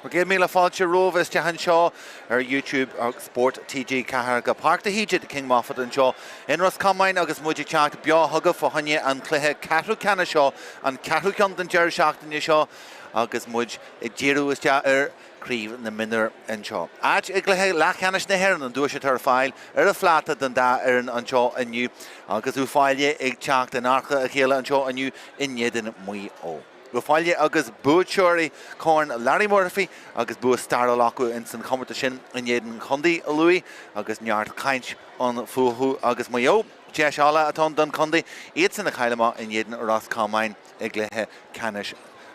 100,000 fáilte romhaibh isteach anseo ar YouTube agus Spórt TG4 go Páirc de hÍde, The King Moffat anseo in Ros Comáin agus muid ag teacht beo chugaibh fá choinne an cluiche ceathrú ceannais seo, an ceathrú ceann den deireadh seachtaine seo agus muid ag díriú isteach ar Craobh na Mionúr anseo. Áit i gcluiche leathcheannais na hÉireann an duais atá ar fáil ar an phláta don dá fhoireann anseo inniu agus Uíbh Fhailí ag teacht in adharca a chéile anseo inniu in éadan Maigh Eo. Uíbh Fhailí agus buaiteoirí Chorn Larry Murphy agus bua stairiúil acu ins an chomórtas sin in éadan Chontae Lú agus neart caint ann fúthu agus Maigh Eo, deis eile atá ann don chontae, iadsan a chaill amach in éadan Ros Comáin i gcluiche ceannais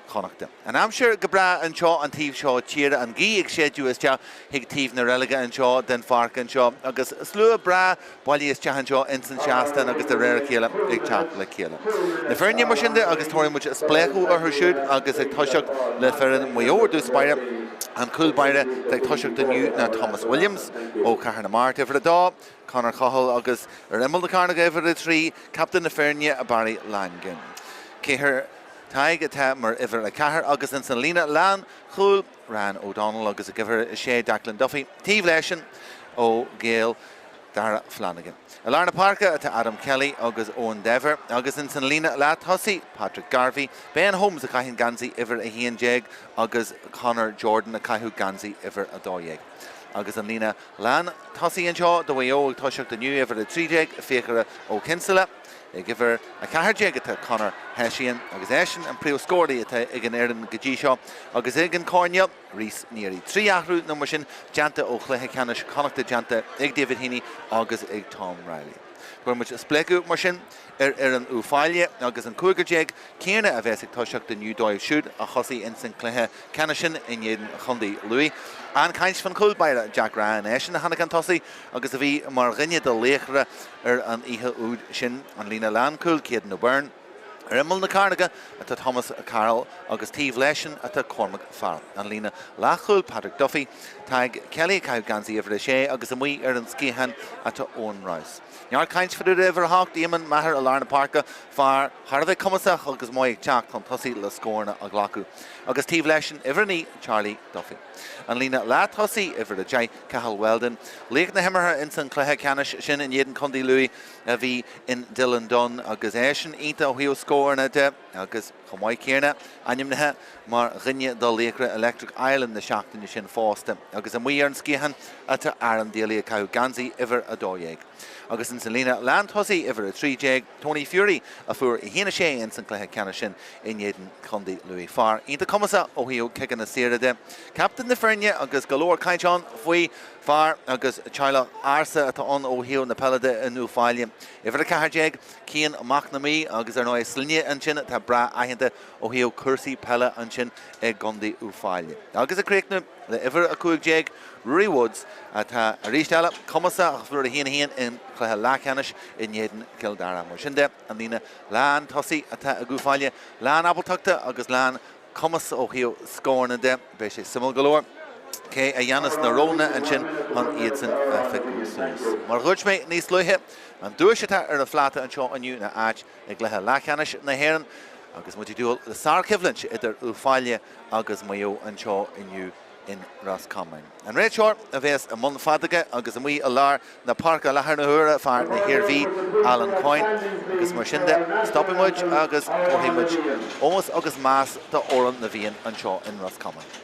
Chonnachta. An aimsir go breá anseo an taobh seo tíre, an ghaoth ag séideadh isteach chuig taobh na reilige anseo den pháirc anseo agus slua breá bailithe isteach anseo ins an seastán agus de réir a chéile ag teacht le chéile. Na foirne mar sin de agus tabharfaidh muid spléachadh orthu siúd agus ag toiseacht le foireann Mhaigh Eo ar dtús báire, an cúl báire atá ag toiseacht inniu ná Thomas Williams ó Chathair na Mart, uimhir 2, Conor Cahill agus ar imeall na cearnóige uimhir 3, captaen na foirne Barry Langan. Cahir Tighe atá mar uimhir 4 agus ins an líne lán chúil Ryan O'Donnell agus ag uimhir 6 Declan Duffy. Taobh leisean ó Gaeil Darragh Flanagan. I lár na páirce atá Adam Kelly agus Eoin Dever agus ins an líne leath tosaigh Patrick Garvey, Ben Holmes a chaitheann geansaí uimhir 11 agus Conor Jordan a caitheadh geansaí uimhir 12. Agus an líne lán tosaigh anseo do Mhaigh Eo ag toiseacht inniu uimhir 13 Fiachra Ó Cinnseala. Ag uimhir 14 atá Conor Hession agus eisean an príomhscóraí atá ag an fhoireann go dtí seo agus ag an choirnéal, Rhys Neary. 3 athrú nó mar sin déanta ó chluiche ceannais Chonnachta déanta ag David Heaney agus ag Tom Reilly. Tabharfaidh muid spléachadh mar sin ar fhoireann Uíbh Fhailí agus an cúigear déag céanna a bheas ag toiseacht inniu dóibh siúd a thosaigh ins an chluiche ceannais sin in éadan Chontae Lú. An-chaint fán chúl báire Jack Ryan, eisean a tháinig chun tosaigh agus a bhí mar dhuine de laochra ar an oíche úd sin, an líne lánchúil, Ciadan O'Byrne. Ar imeall na cearnóige atá Thomas Carroll agus taobh leisean atá Cormac Farrell. An líne leathchúil, Patrick Duffy, Tadhg Kelly ag caitheamh geansaí uimhir 6 agus amuigh ar an sciathán atá Owen Rouse. Neart caint fá dtaobh d'uimhir 8, Eamon Maher i lár na páirce, fear thar a bheith cumasach agus maith ag teacht chun tosaigh le scóranna a ghlacadh. Agus taobh leisean, uimhir 9, Charlie Duffy. An líne leath-tosaigh, uimhir 10, Cathal Weldon. Laoch na himeartha ins an chluiche ceannais sin in éadan Chontae Lú a bhí in Dylan Dunne agus eisean iontach ó thaobh scóranna de agus chomh maith céanna ainmnithe mar dhuine de laochra Electric Ireland na seachtaine sin fosta. Agus amuigh ar an sciathán atá Aaron Daly ag caitheamh geansaí uimhir 12. Agus ins an líne lán-tosaigh uimhir 13, Tony Furey a fuair 1-6 ins an chluiche ceannais sin in éadan Chontae Lú. Fear iontach cumasach ó thaobh ciceanna saora de. Captaen na foirne agus go leor caint ann faoi fear agus teaghlach ársa atá ann ó thaobh na peile de in Uíbh Fhailí. Uimhir 14, Cian Mac na Mí agus ar ndóigh sloinne ansin atá breá aitheanta ó thaobh cúrsaí peile ansin i gContae Uíbh Fhailí. Agus ag críochnú le uimhir 15, Ruairí Woods atá arís eile cumasach a fuair 1-1 in chluiche leathcheannais in éadan Chill Dara. Mar sin de, an líne lán tosaigh atá ag Uíbh Fhailí, lán ábaltachta agus lán cumas ó thaobh scóranna de. Beidh sé suimiúil go leor cé a dhéanfas na roghanna ansin chun iadsan a phiocadh suas. Mar a dhúirt mé níos luaithe, an duais atá ar an phláta anseo inniu ná áit i gcluiche leathcheannais na hÉireann agus muid ag dúil le sárchoimhlint idir Uíbh Fhailí agus Maigh Eo anseo inniu in Ros Comáin. An réiteoir a bheas i mbun feadóige agus amuigh i lár na páirce i láthair na huaire, fear na hIarmhí, Alan Coyne. Agus mar sin de, stopfaidh muid agus tabharfaidh muid ómós agus meas d'fhoireann na bhFiann anseo in Ros Comáin.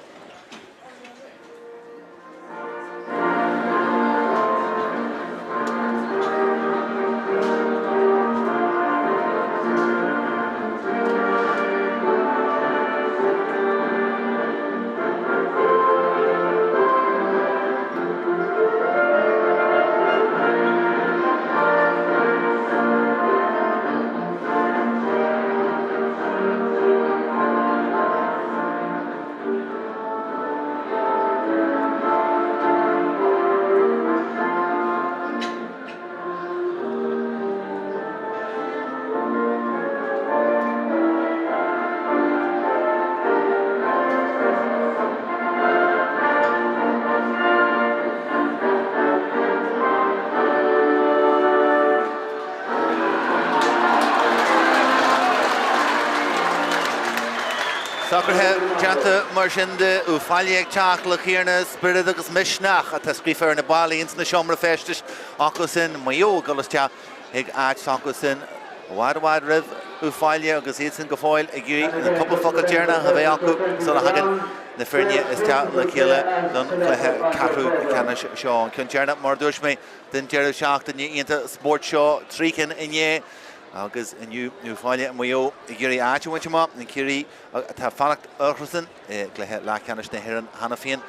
Socruithe déanta mar sin de, Uíbh Fhailí ag teacht le chéile, spiorad agus misneach atá scríofa ar na ballaí ins na seomra feistis acu sin, Maigh Eo ag dul isteach ag áit s'acu sin i bhfad i bhfad roimh Uíbh Fhailí agus iad sin go fóill ag iarraidh na cúpla focal deireanach a bheith acu sula thagann na foirne isteach le chéile don chluiche ceathrú ceannais seo. An ceann deireanach, mar a dúirt mé, den deireadh seachtaine iontach spóirt seo, 3 cinn inné. Agus inniu, Uíbh Fhailí, Maigh Eo ag iarraidh áit a bhaint amach, an Ciarraí atá ag fanacht orthusan i gcluiche leathcheannais na hÉireann cheana féin.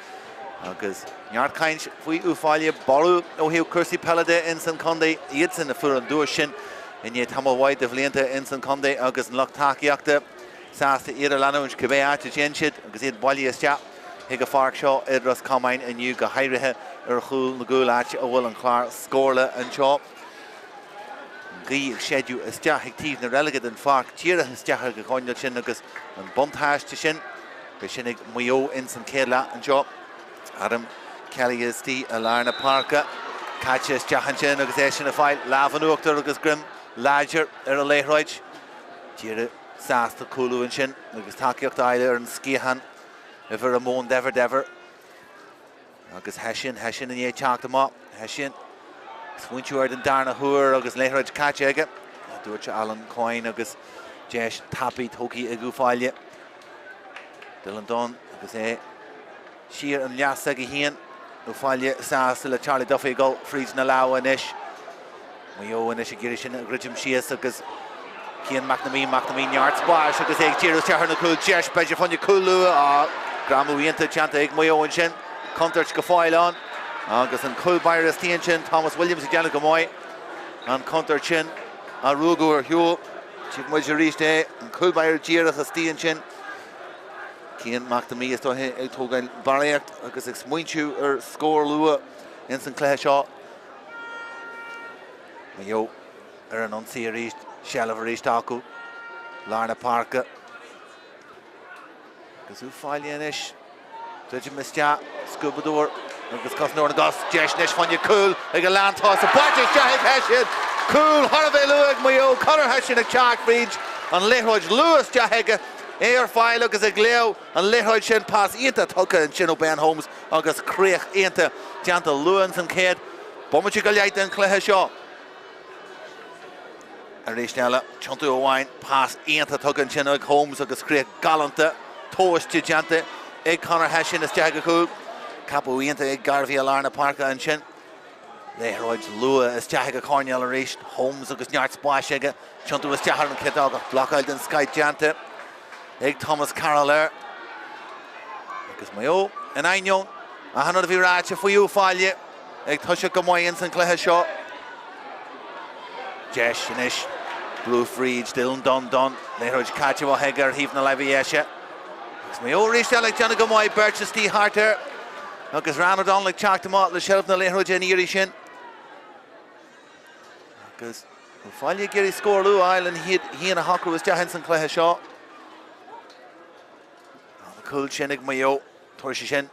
Agus neart caint faoi Uíbh Fhailí, borradh ó thaobh cúrsaí peile de ins an chontae, iadsan a fuair an duais sin i ndiaidh tamall mhaith de bhlianta ins an chontae agus an lucht tacaíochta sásta iad a leanúint cibé áit a dtéann siad agus iad bailithe isteach chuig an pháirc seo i Ros Comáin inniu, go háirithe ar chúl na gcúl, áit a bhfuil an clár scórála anseo. An ghaoth ag séideadh isteach ag taobh na reilige den pháirc, díreach isteach ag an choirnéal sin agus an buntáiste sin, beidh sin ag Maigh Eo ins an chéad leath anseo. Adam Kelly istigh i lár na páirce, caite isteach ansin agus é sin ag fáil lámh in uachtar agus greim láidir ar an liathróid. Díreach sásta cúlú ansin agus tacaíocht a fháil ar an sciathán uimhir a Móin Deibhir Deibhir. Agus Hession, Hession i ndiaidh teacht amach, Hession ag smaointiú air den darna huair agus an liathróid caite aige, a dúirt Alan Coyne agus deis tapaidh tógtha ag Uíbh Fhailí. Dylan Dunne agus é siar an leath s'aige féin. Uíbh Fhailí sásta le Charlie Duffy ag dul fríd na lámha anois. Maigh Eo anois ag iarraidh sin a dhruidim síos agus Cian McNamee, McNamee neart spáis agus é ag díriú isteach ar na cúil. Deis b'fhéidir fá choinne cúl luath. Á, greamú iontach déanta ag Maigh Eo ansin. Contúirt go fóill ann agus an cúl báire istigh ansin, Thomas Williams ag déanamh go maith an chontúirt sin a ruaigeadh ar shiúl. Tchífidh muid arís é, an cúl báire díreach istigh ansin. Cian McNamee is dóiche ag tógáil barraíocht agus ag smaointiú ar scór luath ins an cluiche seo. Maigh Eo ar an ionsaí arís, seilbh arís acu, lár na páirce. Agus Uíbh Fhailí anois, druidim isteach, scuabadóir agus cosantóir na gcos, deis anois fá choinne cúl ag an lántosaí, buailte isteach ag Hession! Cúl thar a bheith luath ag Maigh Eo, Conor Hession ag teacht fríd an liathróid luath isteach aige, é ar fáil agus ag léamh an liathróid sin, pas iontach tugtha ansin ó Ben Holmes agus críoch iontach déanta luath ins an chéad bomaite go leith den chluiche seo. Arís eile, tiontú amháin, pas iontach tugtha ansin ag Holmes agus críoch galánta tomhaiste déanta ag Conor Hession isteach ag an chúl. Ceapadh iontach ag Garvey i lár na páirce ansin. Liathróid luath isteach ag an choirnéal arís. Holmes agus neart spáis aige. Tiontú isteach ar an chiotóg ach blocáil den scoth déanta ag Thomas Carroll air. Agus Maigh Eo in ainneoin achan rud a bhí ráite faoi Uíbh Fhailí ag toiseacht go maith ins an chluiche seo. Deis anois brú fríd Dylan Dunne Dunne. Liathróid caite amach aige ar thaobh na láimhe dheise. Agus Maigh Eo arís eile ag déanamh go maith beirt istigh thart air. Agus Ryan O'Donnell ag teacht amach le seilbh na liathróide an iarraidh sin. Agus Uíbh Fhailí ag iarraidh scór luath a fháil iad féin a shocrú isteach ins an chluiche seo. An cúl sin ag Maigh Eo, tabharfaidh sé sin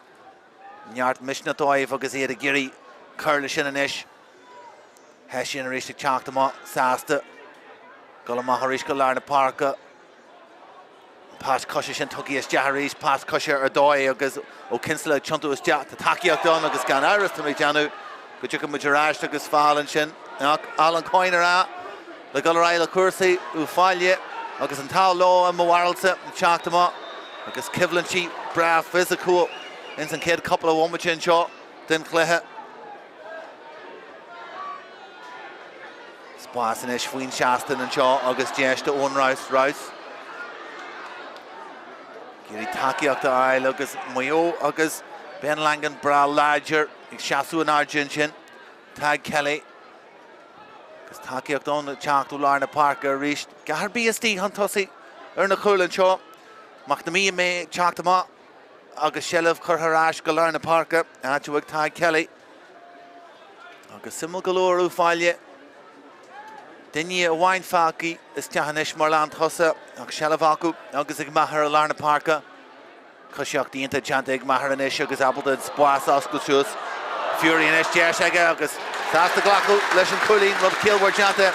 neart misnigh dóibh agus iad ag iarraidh cur leis sin anois. Hession arís ag teacht amach sásta dul amach arís go lár na páirce. An pas coise sin tugtha isteach arís, pas coise ar dóigh agus Ó Cinnseala ag tiontú isteach. Tá tacaíocht ann agus gan amhras tá mé ag déanamh go dtiocfaidh muid ar ais agus feall ansin. Ach Alan Coyne ar ais le dul ar aghaidh le cúrsaí Uíbh Fhailí agus an t-ádh leo i mo bharúilsa ag teacht amach agus coimhlintí breá fisiciúil ins an chéad cúpla bhomaite anseo den chluiche. Spás anois faoin seastán anseo agus deis do Owen Rouse. Rouse ag iarraidh tacaíocht a fháil agus Maigh Eo agus Ben Langan breá láidir ag seasamh in airde ansin. Tadhg Kelly agus tacaíocht ann ag teacht ó lár na páirce arís. Gach ar bith istigh chun tosaigh ar na cúil anseo. McNamee ag teacht amach agus seilbh curtha ar ais go lár na páirce, áit a bhfuil Tadhg Kelly. Agus suimiúil go leor Uíbh Fhailí. Duine amháin fágtha isteach anois mar lántosaí ach seilbh acu agus ag Maher i lár na páirce. Coisíocht iontach déanta ag Maher anois agus ábalta an spás a oscailt suas. Fury anois deis aige agus sásta glacadh leis an chúilín, rud ciallmhar déanta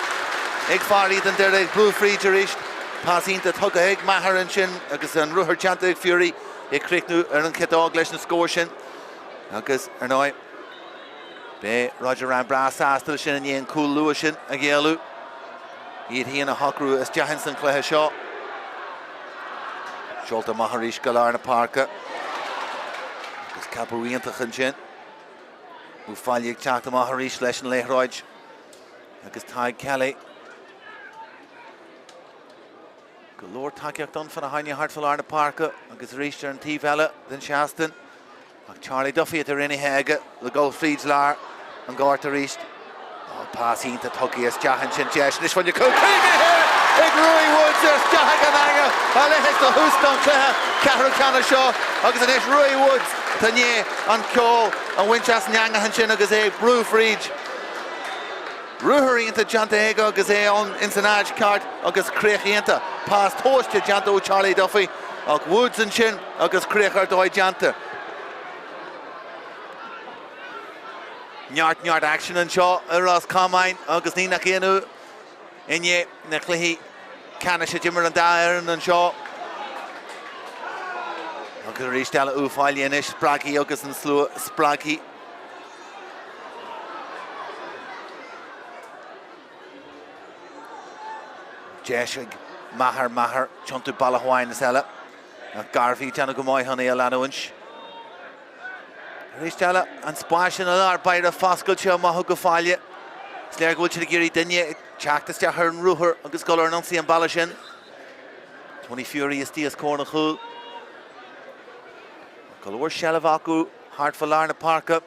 ag fear Éadan Doire ag brú fríd arís. Pas iontach tugtha ag Maher ansin agus an ruathar déanta ag Furey ag críochnú ar an chiotóg leis an scór sin. Agus, ar ndóigh, beidh Roger Ryan breá sásta leis sin i ndiaidh an cúl luath sin a ghéilleadh. Iad féin a shocrú isteach ins an chluiche seo. Seolta amach arís go lár na páirce. Agus ceapadh iontach ansin. Uíbh Fhailí ag teacht amach arís leis an liathróid. Agus Tadhg Kelly. Go leor tacaíocht ann fána choinne thart fá lár na páirce agus arís ar an taobh eile den seastán. Ach Charlie Duffy atá roghnaithe aige le dul fríd lár an ghoirt arís. Ó, pas iontach tugtha isteach ansin deis anois fá choinne cúl críochnaithe ag Ruairí Woods isteach ag an eangach a leithéid de thús don chluiche ceathrú ceannais seo agus anois Ruairí Woods atá i ndiaidh an ceol a bhaint as an eangach ansin agus é ag brú fríd. Ruathar iontach déanta aige agus é ann ins an áit ceart agus críoch iontach. Pas tomhaiste déanta ó Charlie Duffy ach Woods ansin agus críoch ar dóigh déanta. Neart neart aicsin anseo i Ros Comáin agus ní nach ionadh i ndiaidh na cluichí ceannais a d'imir an dá fhoireann anseo. Agus arís eile Uíbh Fhailí anois spreagtha agus an slua spreagtha. Deis ag Maher, Maher, tiontú bealach amháin is eile. Ach Garvey ag déanamh go maith chun é a leanúint. Arís eile, an spás sin i lár báire foscailte amach ag Uíbh Fhailí. Is léir go bhfuil siad ag iarraidh duine ag teacht isteach ar an ruathar agus dul ar an ionsaí an bealach sin. Tony Furey istigh os comhair an chúil. Go leor seilbh acu thart fá lár na páirce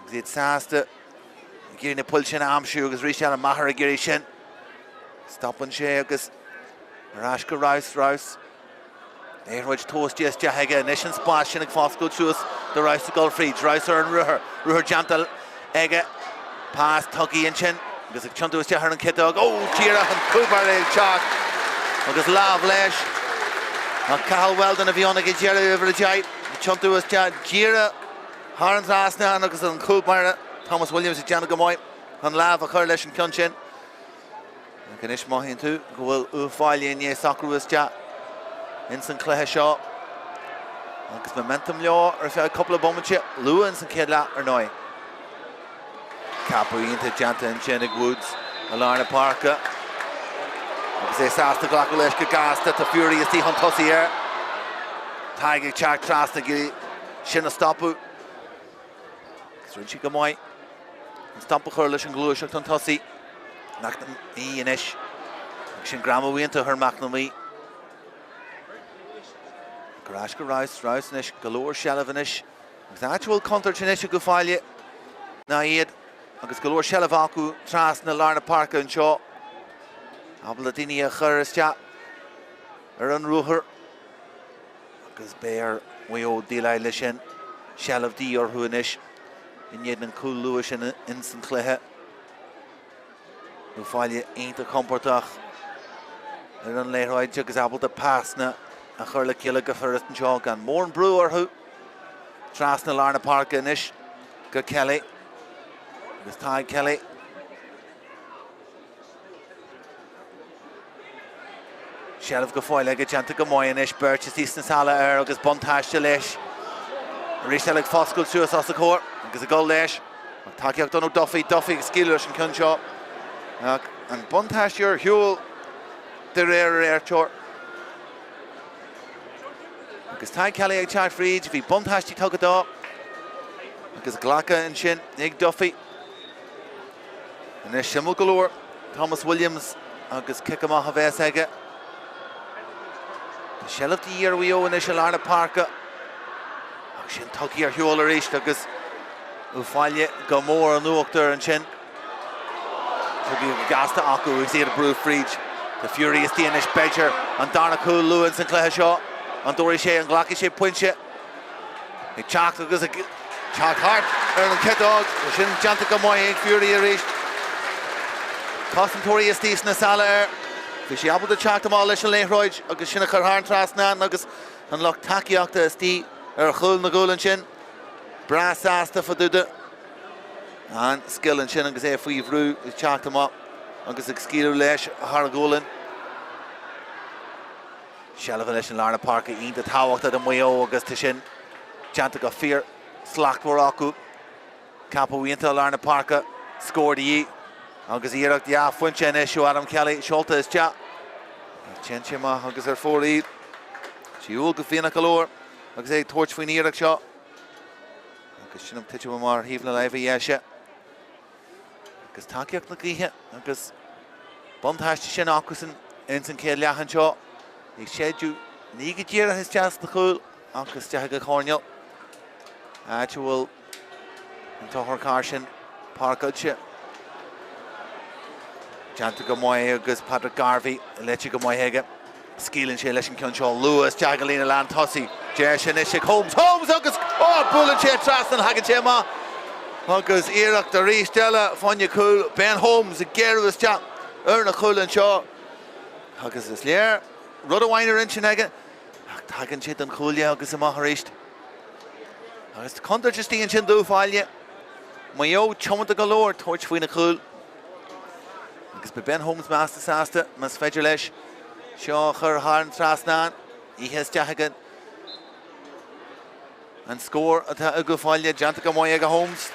agus iad sásta ag iarraidh na poill sin a aimsiú agus arís eile Maher ag iarraidh sin. Stopann sé agus ar ais go Rouse, Rouse. Liathróid tomhaiste isteach aige anois an spás sin ag foscailt suas do Rouse ag dul fríd. Rouse ar an ruathar, ruathar déanta aige. Pas tugtha ansin agus ag tiontú isteach ar an chiotóg. Ó, díreach an cúl báire ag teacht agus lámh leis. Ach Cathal Weldon a bhí ann ag an deireadh, uimhir 10, ag tiontú isteach díreach thar an trasnán agus an cúl báire Thomas Williams ag déanamh go maith chun lámh a chur leis an ceann sin. Ach anois mothaíonn tú go bhfuil Uíbh Fhailí i ndiaidh socrú isteach ins an chluiche seo agus momentum leo ar feadh cúpla bomaite luath ins an chéad leath ar ndóigh. Ceapadh iontach déanta ansin ag Woods i lár na páirce agus é sásta glacadh leis go gasta. Tá Furey istigh chun tosaigh air. Tadhg ag teacht trasna ag iarraidh sin a stopadh. Agus rinne sé go maith an stop a chur leis an ghluaiseacht chun tosaigh. McNamee anois. Agus sin greamú iontach ar McNamee. Ar ais go Rouse, Rouse anois, go leor seilbh anois. Agus áit a bhfuil contúirt anois ag Uíbh Fhailí ná iad agus go leor seilbh acu trasna lár na páirce anseo. Ábalta daoine a chur isteach ar an ruathar. Agus beidh ar Mhaigh Eo déileáil leis sin. Seilbh de dhíth orthu anois i ndiaidh an cúl luath sin ins an chluiche. Uíbh Fhailí iontach compordach ar an liathróid agus ábalta pasanna a chur le chéile go furast anseo gan mórán brú orthu. Trasna lár na páirce anois go Kelly agus Tadhg Kelly. Seilbh go fóill aige, déanta go maith anois, beirt istigh sna sála air agus buntáiste leis. Arís eile ag foscailt suas os a chomhair agus ag dul leis. Ach tacaíocht ann ó Duffy, Duffy ag scaoileadh leis an ceann seo. Ach an buntáiste ar shiúl de réir an réiteoir. Agus Tadhg Kelly ag teacht fríd, bhí buntáistí tugtha dó. Agus glactha ansin ag Duffy. Anois suimiúil go leor, Thomas Williams agus cic amach a bheas aige. Tá seilbh de dhíth ar Mhaigh Eo anois i lár na páirce. Ach sin tugtha ar shiúl arís agus Uíbh Fhailí go mór in uachtar ansin. Tugtha go gasta acu agus iad ag brú fríd. Tá Furey istigh anois b'fhéidir an darna cúl luath ins an chluiche seo. An dtabharfaidh sé, an nglacfaidh sé pointe? Ag teacht agus ag teacht thart ar an chiotóg. Sin déanta go maith ag Furey arís. Cosantóirí istigh sna sála air. Bhí sé ábalta teacht amach leis an liathróid agus sin a chur thar an trasnán agus an lucht tacaíochta istigh ar chúl na gcúl ansin. Breá sásta fá dtaobh de. An-scil ansin agus é faoi bhrú ag teacht amach agus ag scaoileadh leis thar a ghualainn. Seilbh anois i lár na páirce iontach tábhachtach do Mhaigh Eo agus tá sin déanta go fíor slachtmhar acu. Ceapadh iontach i lár na páirce, scór de dhíth agus iarracht dhea-phointe anois ó Adam Kelly, seolta isteach. Téann sé amach agus ar fóraoil. Siúl go fianach go leor agus é ag tabhairt faoin iarracht seo. Agus sin ag titim amach ar thaobh na láimhe dheise. Agus tacaíocht na gaoithe agus buntáiste sin acusan ins an chéad leath anseo. Ag séideadh ní go díreach isteach sna cúil ach isteach ag an choirnéal. Áit a bhfuil an t-otharcharr sin páirceáilte. Déanta go maith agus Patrick Garvey léite go maith aige. Scaoileann sé leis an gceann seo luath isteach go líne lán tosaigh. Deis anois ag Holmes. Holmes agus oh buaileann sé trasna thagann sé amach agus iarracht arís eile fá choinne cúl. Ben Holmes ag géarú isteach ar na cúil anseo agus is léir rud amháin ar intinn aige ach tagann sé don chuaille agus amach arís. Agus contúirt istigh ansin d'Uíbh Fhailí. Maigh Eo tiomanta go leor tabhairt faoina chúl. Agus beidh Ben Holmes measta sásta más féidir leis seo a chur thar an trasnán. Isteach isteach ag an scór atá ag Uíbh Fhailí déanta go maith ag Holmes.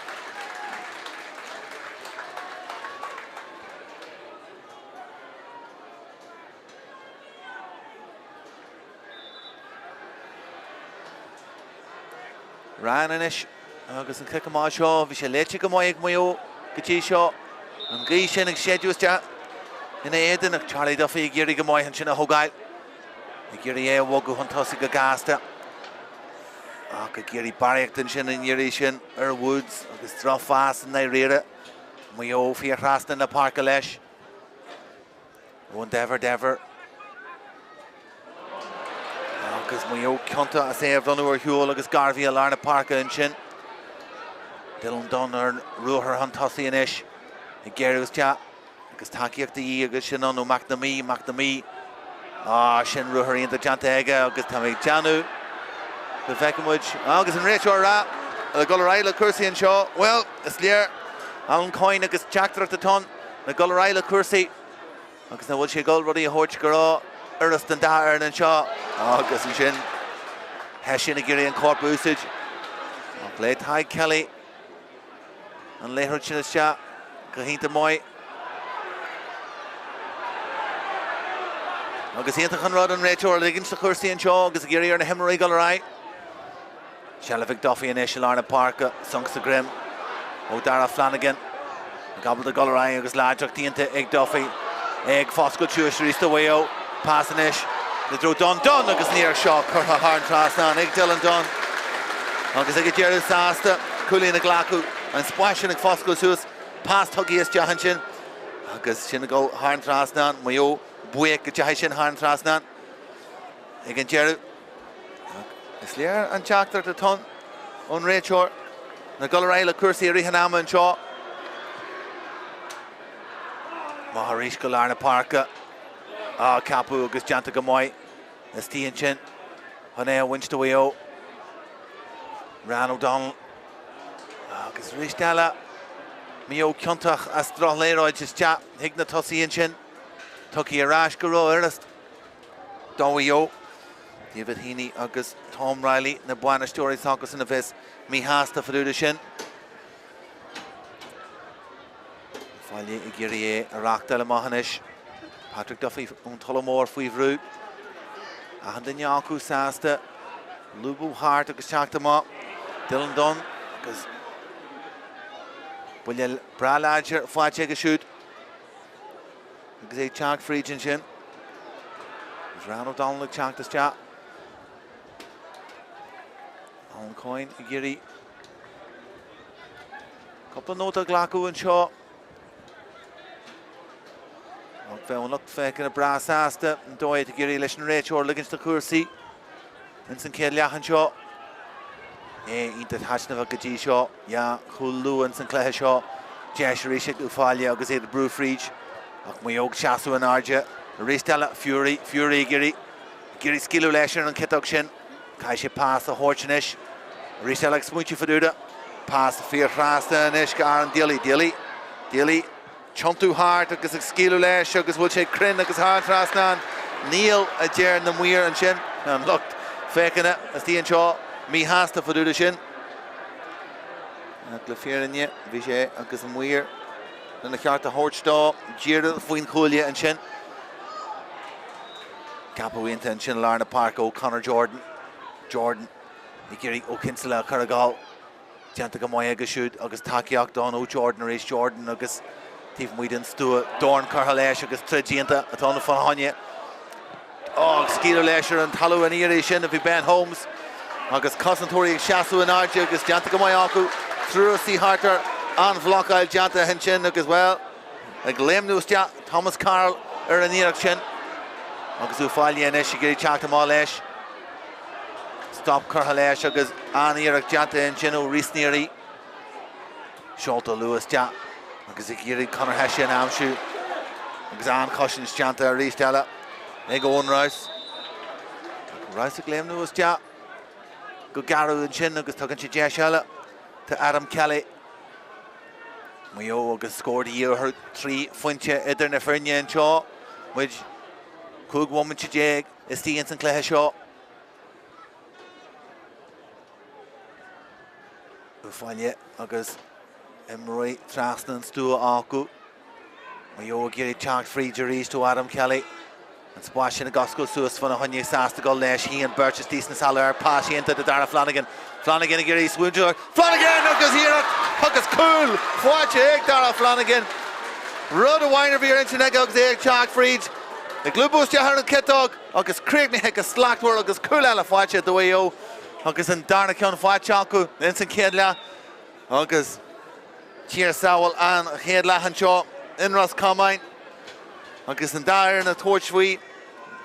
Ryan anois agus an cic amach seo, bhí sé léite go maith ag Maigh Eo go dtí seo. An ghaoth sin ag séideadh isteach ina éadan ach Charlie Duffy ag iarraidh go maith ansin a thógáil. Ag iarraidh é a bhogadh chun tosaigh go gasta. Ach ag iarraidh barraíocht ansin an iarraidh sin ar Woods agus drochphas i ndáiríre. Maigh Eo fíor-thrasna na páirce leis. Eoin Dever, Dever. Agus Maigh Eo ciontach as é a bhronnadh ar shiúl agus Garvey i lár na páirce ansin. Dylan Dunne ar ruathar chun tosaigh anois ag géarú isteach agus tacaíocht de dhíth agus sin ann ó McNamee, McNamee. Ah, sin ruathar iontach déanta aige agus tá mé ag déanamh go bhfeicfidh muid. Agus an réiteoir ag rá le dul ar aghaidh le cúrsaí anseo. Bhuel, is léir Alan Coyne agus teachtaireacht atá ann. Le dul ar aghaidh le cúrsaí agus nach bhfuil sé ag dul rudaí a thabhairt go raibh uireasa don dá fhoireann anseo agus ansin Hession ag iarraidh an corp a úsáid. Ach léigh Tadhg Kelly an liathróid sin isteach go hiontach maith. Agus iontach an rud an réiteoir ag ligint do chúrsaí anseo agus ag iarraidh ar na himreoirí dul ar aghaidh. Seilbh ag Duffy anois i lár na páirce, sonc sa droim ó Darragh Flanagan. Ag ábalta dul ar aghaidh agus láidreacht iontach ag Duffy. É ag foscailt suas arís do Mhaigh Eo. Pas anois i dtreo Dunne. Dunne agus an iarracht seo curtha thar an trasnán ag Dylan Dunne. Agus ag an deireadh sásta cúilín a ghlacadh. An spás sin ag foscailt suas. Pas tugtha isteach ansin agus sin ag dul thar an trasnán. Maigh Eo buíoch go dteachaigh sin thar an trasnán ag an deireadh. Is léir an teachtaireacht atá ann ón réiteoir le dul ar aghaidh le cúrsaí i rith an ama anseo. Amach arís go lár na páirce. Á ceapadh agus déanta go maith istigh ansin chun é a bhaint do Mhaigh Eo. Ryan O'Donnell agus arís eile Maigh Eo ciontach as drochliathróid isteach chuig na tosaithe ansin. Tugtha ar ais go ró-fhurast. Do Mhaigh Eo, David Heaney agus Tom Reilly, na bainisteoirí s'acusan a bheas míshásta fá dtaobh de sin. Uíbh Fhailí ag iarraidh é a reáchtáil amach anois. Patrick Duffy ón Tulach Mhór faoi bhrú. Achan duine acu sásta lúbadh thart agus teacht amach. Dylan Dunne agus buille breá láidir faighte aige siúd. Agus é ag teacht fríd ansin. Agus Ryan O'Donnell ag teacht isteach. Alan Coyne ag iarraidh cúpla nóta a ghlacadh anseo. Ach bheadh an lucht féachana breá sásta an dóigh ag iarraidh leis an réiteoir ligint do chúrsaí ins an chéad leath anseo. É iontach taitneamhach go dtí seo. Dhá chúl luath ins an chluiche seo. Deis arís ag Uíbh Fhailí agus iad ag brú fríd. Ach Maigh Eo ag seasamh in airde arís eile. Fury, Fury ag iarraidh, ag iarraidh scaoileadh leis ar an chiotóg sin. Caithfidh sé pas a thabhairt anois. Arís eile ag smaointiú fá dtaobh de. Pas fíor-thrasna anois go Aaron Daly. Daly, Daly. Tiontú thart agus ag scaoileadh leis agus bhfuil sé cruinn agus thar an trasnán. Níl, a deir na maoir ansin, an lucht féachana istigh anseo míshásta fá dtaobh de sin. Ach le fírinne, bhí sé agus an maor lena cheart a thabhairt dó díreach faoin chuaille ansin. Ceapadh iontach ansin i lár na páirce ó Conor Jordan. Jordan ag iarraidh Ó Cinnseala a chur ag gabháil. Déanta go maith aige siúd agus tacaíocht ann ó Jordan arís. Jordan agus taobh amuigh den stua, dorn curtha leis agus troid iontach atá ann fána choinne. Ó, agus scaoileadh leis ar an talamh an iarraidh sin a bhí Ben Holmes agus cosantóirí ag seasamh in airde agus déanta go maith acu. Triúr istigh thart air, an-bhlocáil déanta ansin agus, bhuel, ag léimniú isteach Thomas Carroll ar an iarracht sin agus Uíbh Fhailí anois ag iarraidh teacht amach leis. Stop curtha leis agus an-iarracht déanta ansin ó Rhys Neary. Seolta luath isteach agus ag iarraidh Conor Hession a aimsiú agus an-chosaint déanta arís eile ag Owen Rouse. Rouse ag léimniú isteach go garbh ansin agus tugann sé deis eile do Adam Kelly. Maigh Eo agus scór de dhíth orthu, 3 phointe idir na foirne anseo. Muid 15 bhomaite istigh ins an cluiche seo. Uíbh Fhailí agus imreoirí trasna an stua acu. Maigh Eo ag iarraidh teacht fríd arís ó Adam Kelly. An spás sin ag oscailt suas fána choinne, sásta dul leis féin, beirt istigh sna sála air, pas iontach do Darragh Flanagan. Flanagan ag iarraidh smaointiú air. Flanagan agus iarracht agus cúl faighte ag Darragh Flanagan. Rud amháin a bhí ar intinn aige agus é ag teacht fríd. Ag lúbadh isteach ar an chiotóg agus críochnaithe go slachtmhar agus cúl eile faighte do Mhaigh Eo agus an darna ceann faighte acu ins an chéad leath agus tír samhail an chéad leath anseo in Ros Comáin agus an dá fhoireann ag tabhairt faoi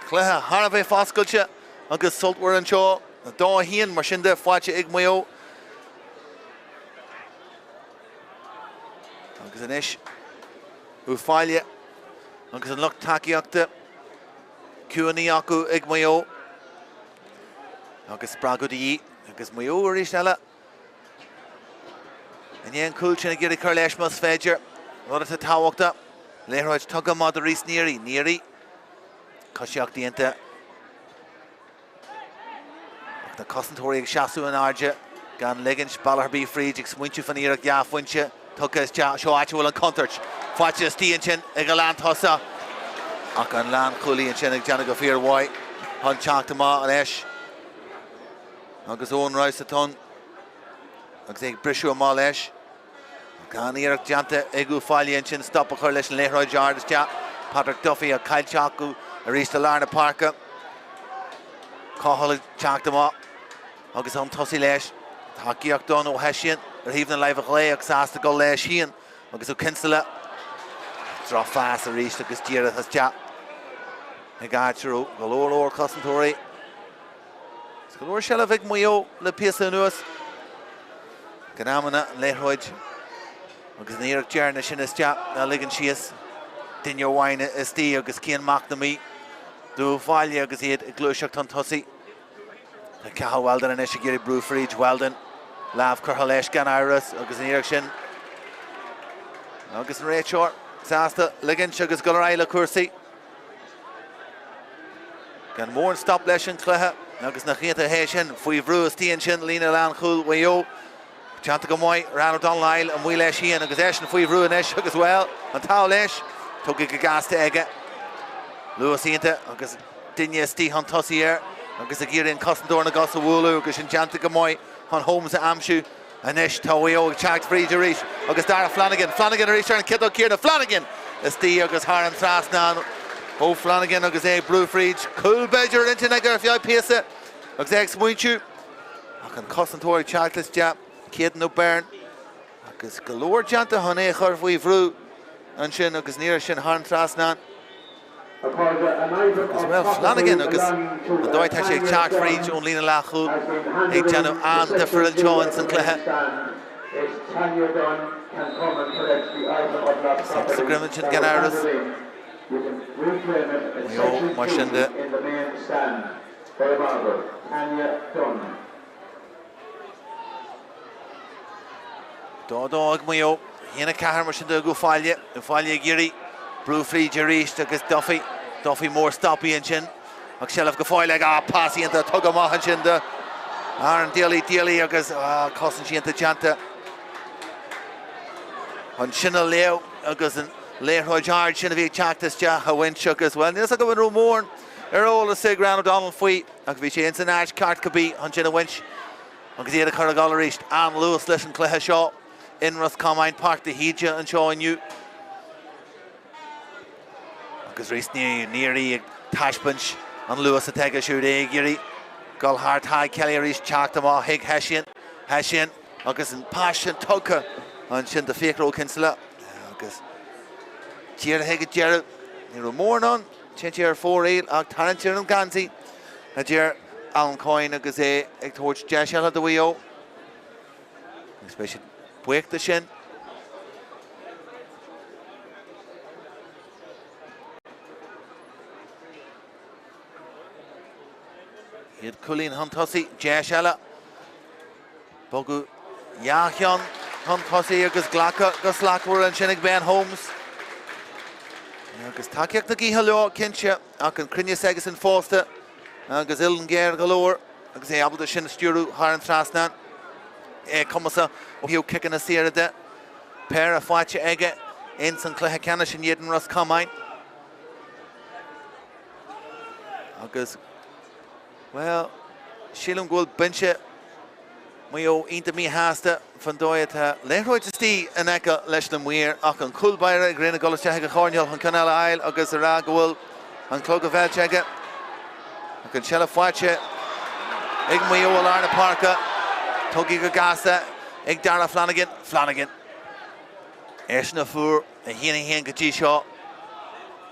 chluiche thar a bheith foscailte agus sultmhar anseo. 2-1 mar sin de faighte ag Maigh Eo. Agus anois Uíbh Fhailí agus an lucht tacaíochta ciúin acu ag Maigh Eo agus spreagadh de dhíth agus Maigh Eo arís eile i ndiaidh an chúil sin ag iarraidh cur leis más féidir. Rud atá tábhachtach. Liathróid tugtha amach do Rhys Neary. Neary. Coisíocht iontach. Ach na cosantóirí ag seasamh in airde, gan ligint bealach ar bith fríd, ag smaointiú faoin iarracht dhá phointe tugtha isteach. Seo áit a bhfuil an chontúirt faighte istigh ansin ag an lántosach. Ach an lánchúlaí ansin ag déanamh go fíormhaith chun teacht amach leis. Agus Owen Rouse atá ann agus é ag briseadh amach leis. An-iarracht déanta ag Uíbh Fhailí ansin stop a chur leis an liathróid ard isteach. Patrick Duffy á caillte acu arís i lár na páirce. Cathal ag teacht amach agus chun tosaigh leis. Tacaíocht ann ó Hession ar thaobh na láimhe chlé ach sásta dul leis féin agus Ó Cinnseala. Drochphas arís agus díreach isteach ag áit a raibh go leor leor cosantóirí. Is go leor seilbh ag Maigh Eo le píosa anuas. In amanna an liathróid agus an iarracht deireanach sin isteach á ligean síos. Duine amháin istigh agus Cian McNamee d'Uíbh Fhailí agus iad ag gluaiseacht chun tosaigh. Tá Cathal Weldon anois ag iarraidh brú fríd. Weldon, lámh curtha leis gan amhras agus an iarracht sin agus an réiteoir sásta ligint agus dul ar aghaidh le cúrsaí. Gan mórán stop leis an chluiche agus na cianta théis sin faoi bhrú istigh ansin líne lánchúil Mhaigh Eo. Déanta go maith, Ryan O'Donnell Isle amuigh leis féin agus eisean faoi bhrú anois agus bhuel, an t-ádh leis, tugtha go gasta aige. Luas iontach agus duine istigh chun tosaigh air agus ag iarraidh an cosantóir na gcos a bhualadh agus sin déanta go maith chun Holmes a aimsiú. Anois tá Maigh Eo ag teacht fríd arís agus Darragh Flanagan, Flanagan arís ar an chiotóg chéanna, Flanagan istigh agus thar an trasnán ó Flanagan agus é ag brú fríd. Cúl b'fhéidir ar intinn aige ar feadh píosa agus é ag smaointiú ach an cosantóir ag teacht isteach, Ciadan O'Byrne agus go leor déanta chun é a chur faoi bhrú ansin agus an iarraidh sin thar an trasnán. Agus bhuel, Flanagan agus an dóigh atá sé ag teacht fríd ón líne leathchúil ag déanamh an-difear anseo ins an cluiche. Sa greim ansin gan amhras. Maigh Eo mar sin de. 2-2 ag Maigh Eo. 1-4 mar sin de ag Uíbh Fhailí. Uíbh Fhailí ag iarraidh brú fríd arís agus Duffy. Duffy mór stoptha ansin ach seilbh go fóill aige. Ah, pas iontach tugtha amach ansin do Aaron Daly, Daly agus ah, cosaint iontach déanta ansin a léamh agus an liathróid ard sin a bhí ag teacht isteach a bhaint agus, bhuel, níl 'fhios agam an raibh mórán ar eolas ag Ryan O'Donnell faoi ach bhí sé ins an áit ceart cibé chun sin a bhaint agus iad a chur ag dul arís. An-luas leis an chluiche seo in Ros Comáin, Páirc de hÍde anseo inniu. Agus Rhys Neary ag taispeáint an luas atá aige siúd, é ag iarraidh dul thar Tadhg Kelly arís, teacht amach chuig Hession, Hession agus an pas sin tugtha ansin do Fiachra Ó Cinnseala agus dírithe ag an deireadh. Ní raibh mórán ann, téann sé ar fóraoil ach tarraingt ar an ngeansaí, a deir Alan Coyne agus é ag tabhairt deis eile do Mhaigh Eo. Agus beidh siad buíoch de sin. Iad cúilín chun tosaigh, deis eile. Bogadh dhá cheann chun tosaigh agus glacadh go slachtmhar ansin ag Ben Holmes. Agus tacaíocht na gaoithe leo, cinnte, ach an cruinneas aigesan fosta agus uillinn géar go leor agus é ábalta sin a stiúradh thar an trasnán. É cumasach ó thaobh ciceanna saora de. Péire faighte aige ins an chluiche ceannais in éadan Ros Comáin. Agus, bhuel, sílim go bhfuil binse Mhaigh Eo iontach míshásta fan dóigh atá liathróid istigh in aice leis na maoir ach an cúl báire ag rith ag dul isteach ag an choirnéal chun ceann eile a fháil agus a rá go bhfuil an clog á mheilt aige. Ach an tseilbh faighte ag Maigh Eo i lár na páirce. Tugtha go gasta ag Darragh Flanagan. Flanagan. Eisean a fuair 1-1 go dtí seo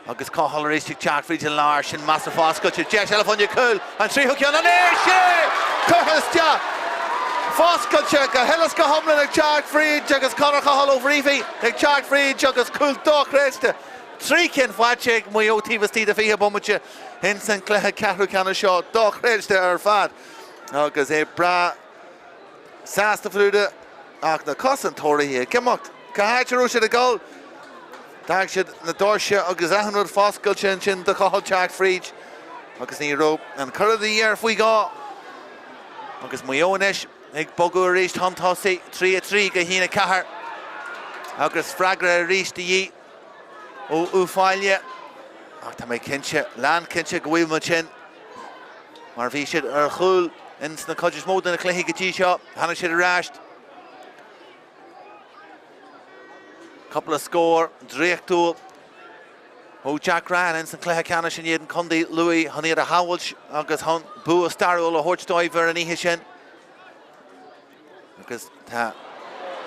agus Cathal arís ag teacht fríd an lár, sin measartha foscailte, deis eile fá choinne cúl, an tríú ceann anois é! Curtha isteach! Foscailte go huile is go hiomlán ag teacht fríd agus Conor Chathal Ó Bhrífidh ag teacht fríd agus cúl dochreidte! Trí cinn faighte ag Maigh Eo taobh istigh de 20 bomaite ins an cluiche ceathrú ceannais seo, dochreidte ar fad agus é breá sásta fá dtaobh de ach na cosantóirí ag imeacht. Cá háit a raibh siad ag dul? D'fhág siad na doirse agus achan rud foscailte ansin do Chathal teacht fríd agus ní raibh an cuireadh de dhíth air faoi dhó. Agus Maigh Eo anois ag bogadh arís chun tosaigh, 3-3 go 1-4 agus freagra arís de dhíth ó Uíbh Fhailí. Ach tá mé cinnte, lánchinnte go bhfuil muid sin mar bhí siad ar chúl ins na cuid is mó de na cluichí go dtí seo. Tháinig siad ar ais. Cúpla scór draíochtúil ó Jack Ryan ins an chluiche ceannais in éadan Contae Lú chun iad a shábhailt agus chun bua stairiúil a thabhairt dóibh ar an oíche sin. Agus tá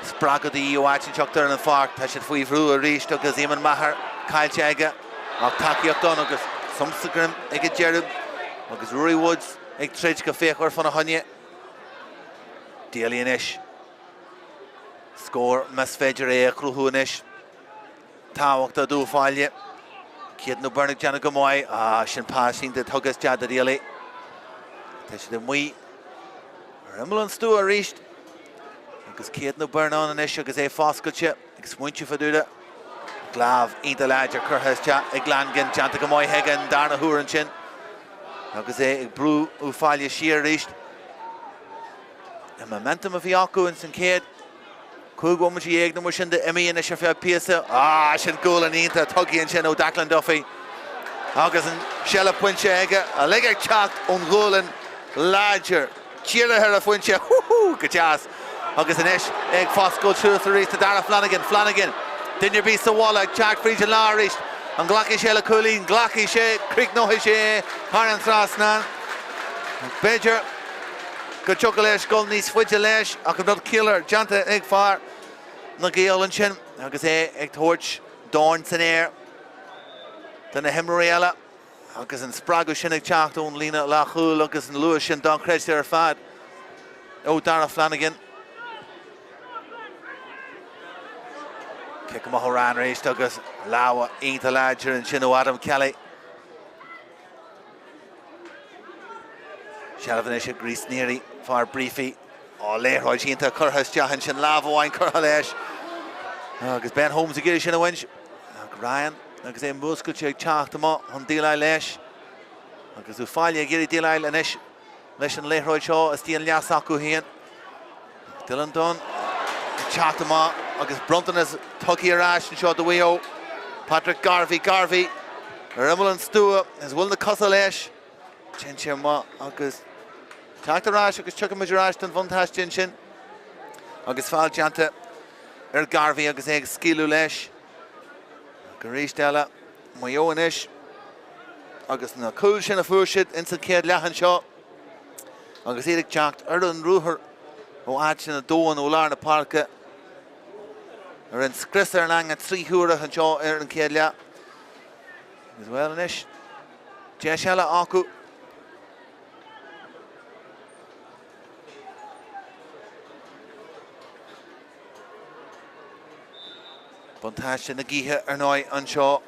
spreagadh de dhíth ó áit inteacht ar an pháirc. Tá siad faoi bhrú arís agus Eamon Maher caillte aige ach tacaíocht ann agus som sa droim ag an deireadh agus Rory Woods ag troid go fíochmhar fána choinne. Daly anois. Scór más féidir é a chruthú anois. Tábhachtach d'Uíbh Fhailí. Ciadan O'Byrne ag déanamh go maith. Ah, sin pas iontach tugtha isteach do Daly. Tá siad amuigh ar imeall an stua arís. Agus Ciadan O'Byrne ann anois agus é foscailte ag smaointiú fá dtaobh de. Lámh iontach láidir curtha isteach ag Langan, déanta go maith aige an darna huair ansin. Agus é ag brú Uíbh Fhailí siar arís. An momentum a bhí acu ins an chéad 15 bhomaite nó mar sin de imithe anois ar feadh píosa. Ah, sin gualainn iontach tugtha ansin ó Declan Duffy agus an seilbh pointe aige, uilig ag teacht ón ghualainn láidir, dírithe ar an phointe, hú-hú, go deas. Agus anois ag foscailt suas arís do Darragh Flanagan, Flanagan, duine ar bith sa bhalla ag teacht fríd an lár arís. An nglacfaidh sé le cúilín? Glacfaidh sé, críochnóidh sé é thar an trasnán. B'fhéidir go dtiocfadh leis dul níos faide leis ach an rud ciallmhar déanta ag fear na nGael ansin agus é ag tabhairt dorn san aer do na himreoirí eile agus an spreagadh sin ag teacht ón líne leathchúil agus an luas sin dochreidte ar fad ó Darragh Flanagan. Cic amach ó Ryan arís agus lámha iontach láidir ansin ó Adam Kelly. Seilbh anois ag Rhys Neary, fear Breaffy. Á, liathróid iontach curtha isteach ansin, lámh amháin curtha leis. Agus Ben Holmes ag iarraidh sin a bhaint. Ach Ryan. agus é múscailte ag teacht amach chun déileáil leis. Agus Uíbh Fhailí ag iarraidh déileáil anois leis an liathróid seo istigh an leath s'acu féin. Dylan Dunne ag teacht amach agus bronntanas tugtha ar ais anseo do Mhaigh Eo. Patrick Garvey, Garvey ar imeall an stua is bhfuil na cosa leis. Téann sé amach agus teacht ar ais agus tiocfaidh muid ar ais don bhuntáiste ansin. Agus feall déanta ar Garvey agus é ag scaoileadh leis. Ach arís eile, Maigh Eo anois agus na cúil sin a fuair siad ins an chéad leath anseo agus iad ag teacht ar an ruathar ó áiteanna domhain ó lár na páirce a rinne scrios ar an eanga 3 huaire anseo ar an chéad leath. Agus bhuel anois, deis eile acu. Buntáiste na gaoithe ar ndóigh anseo.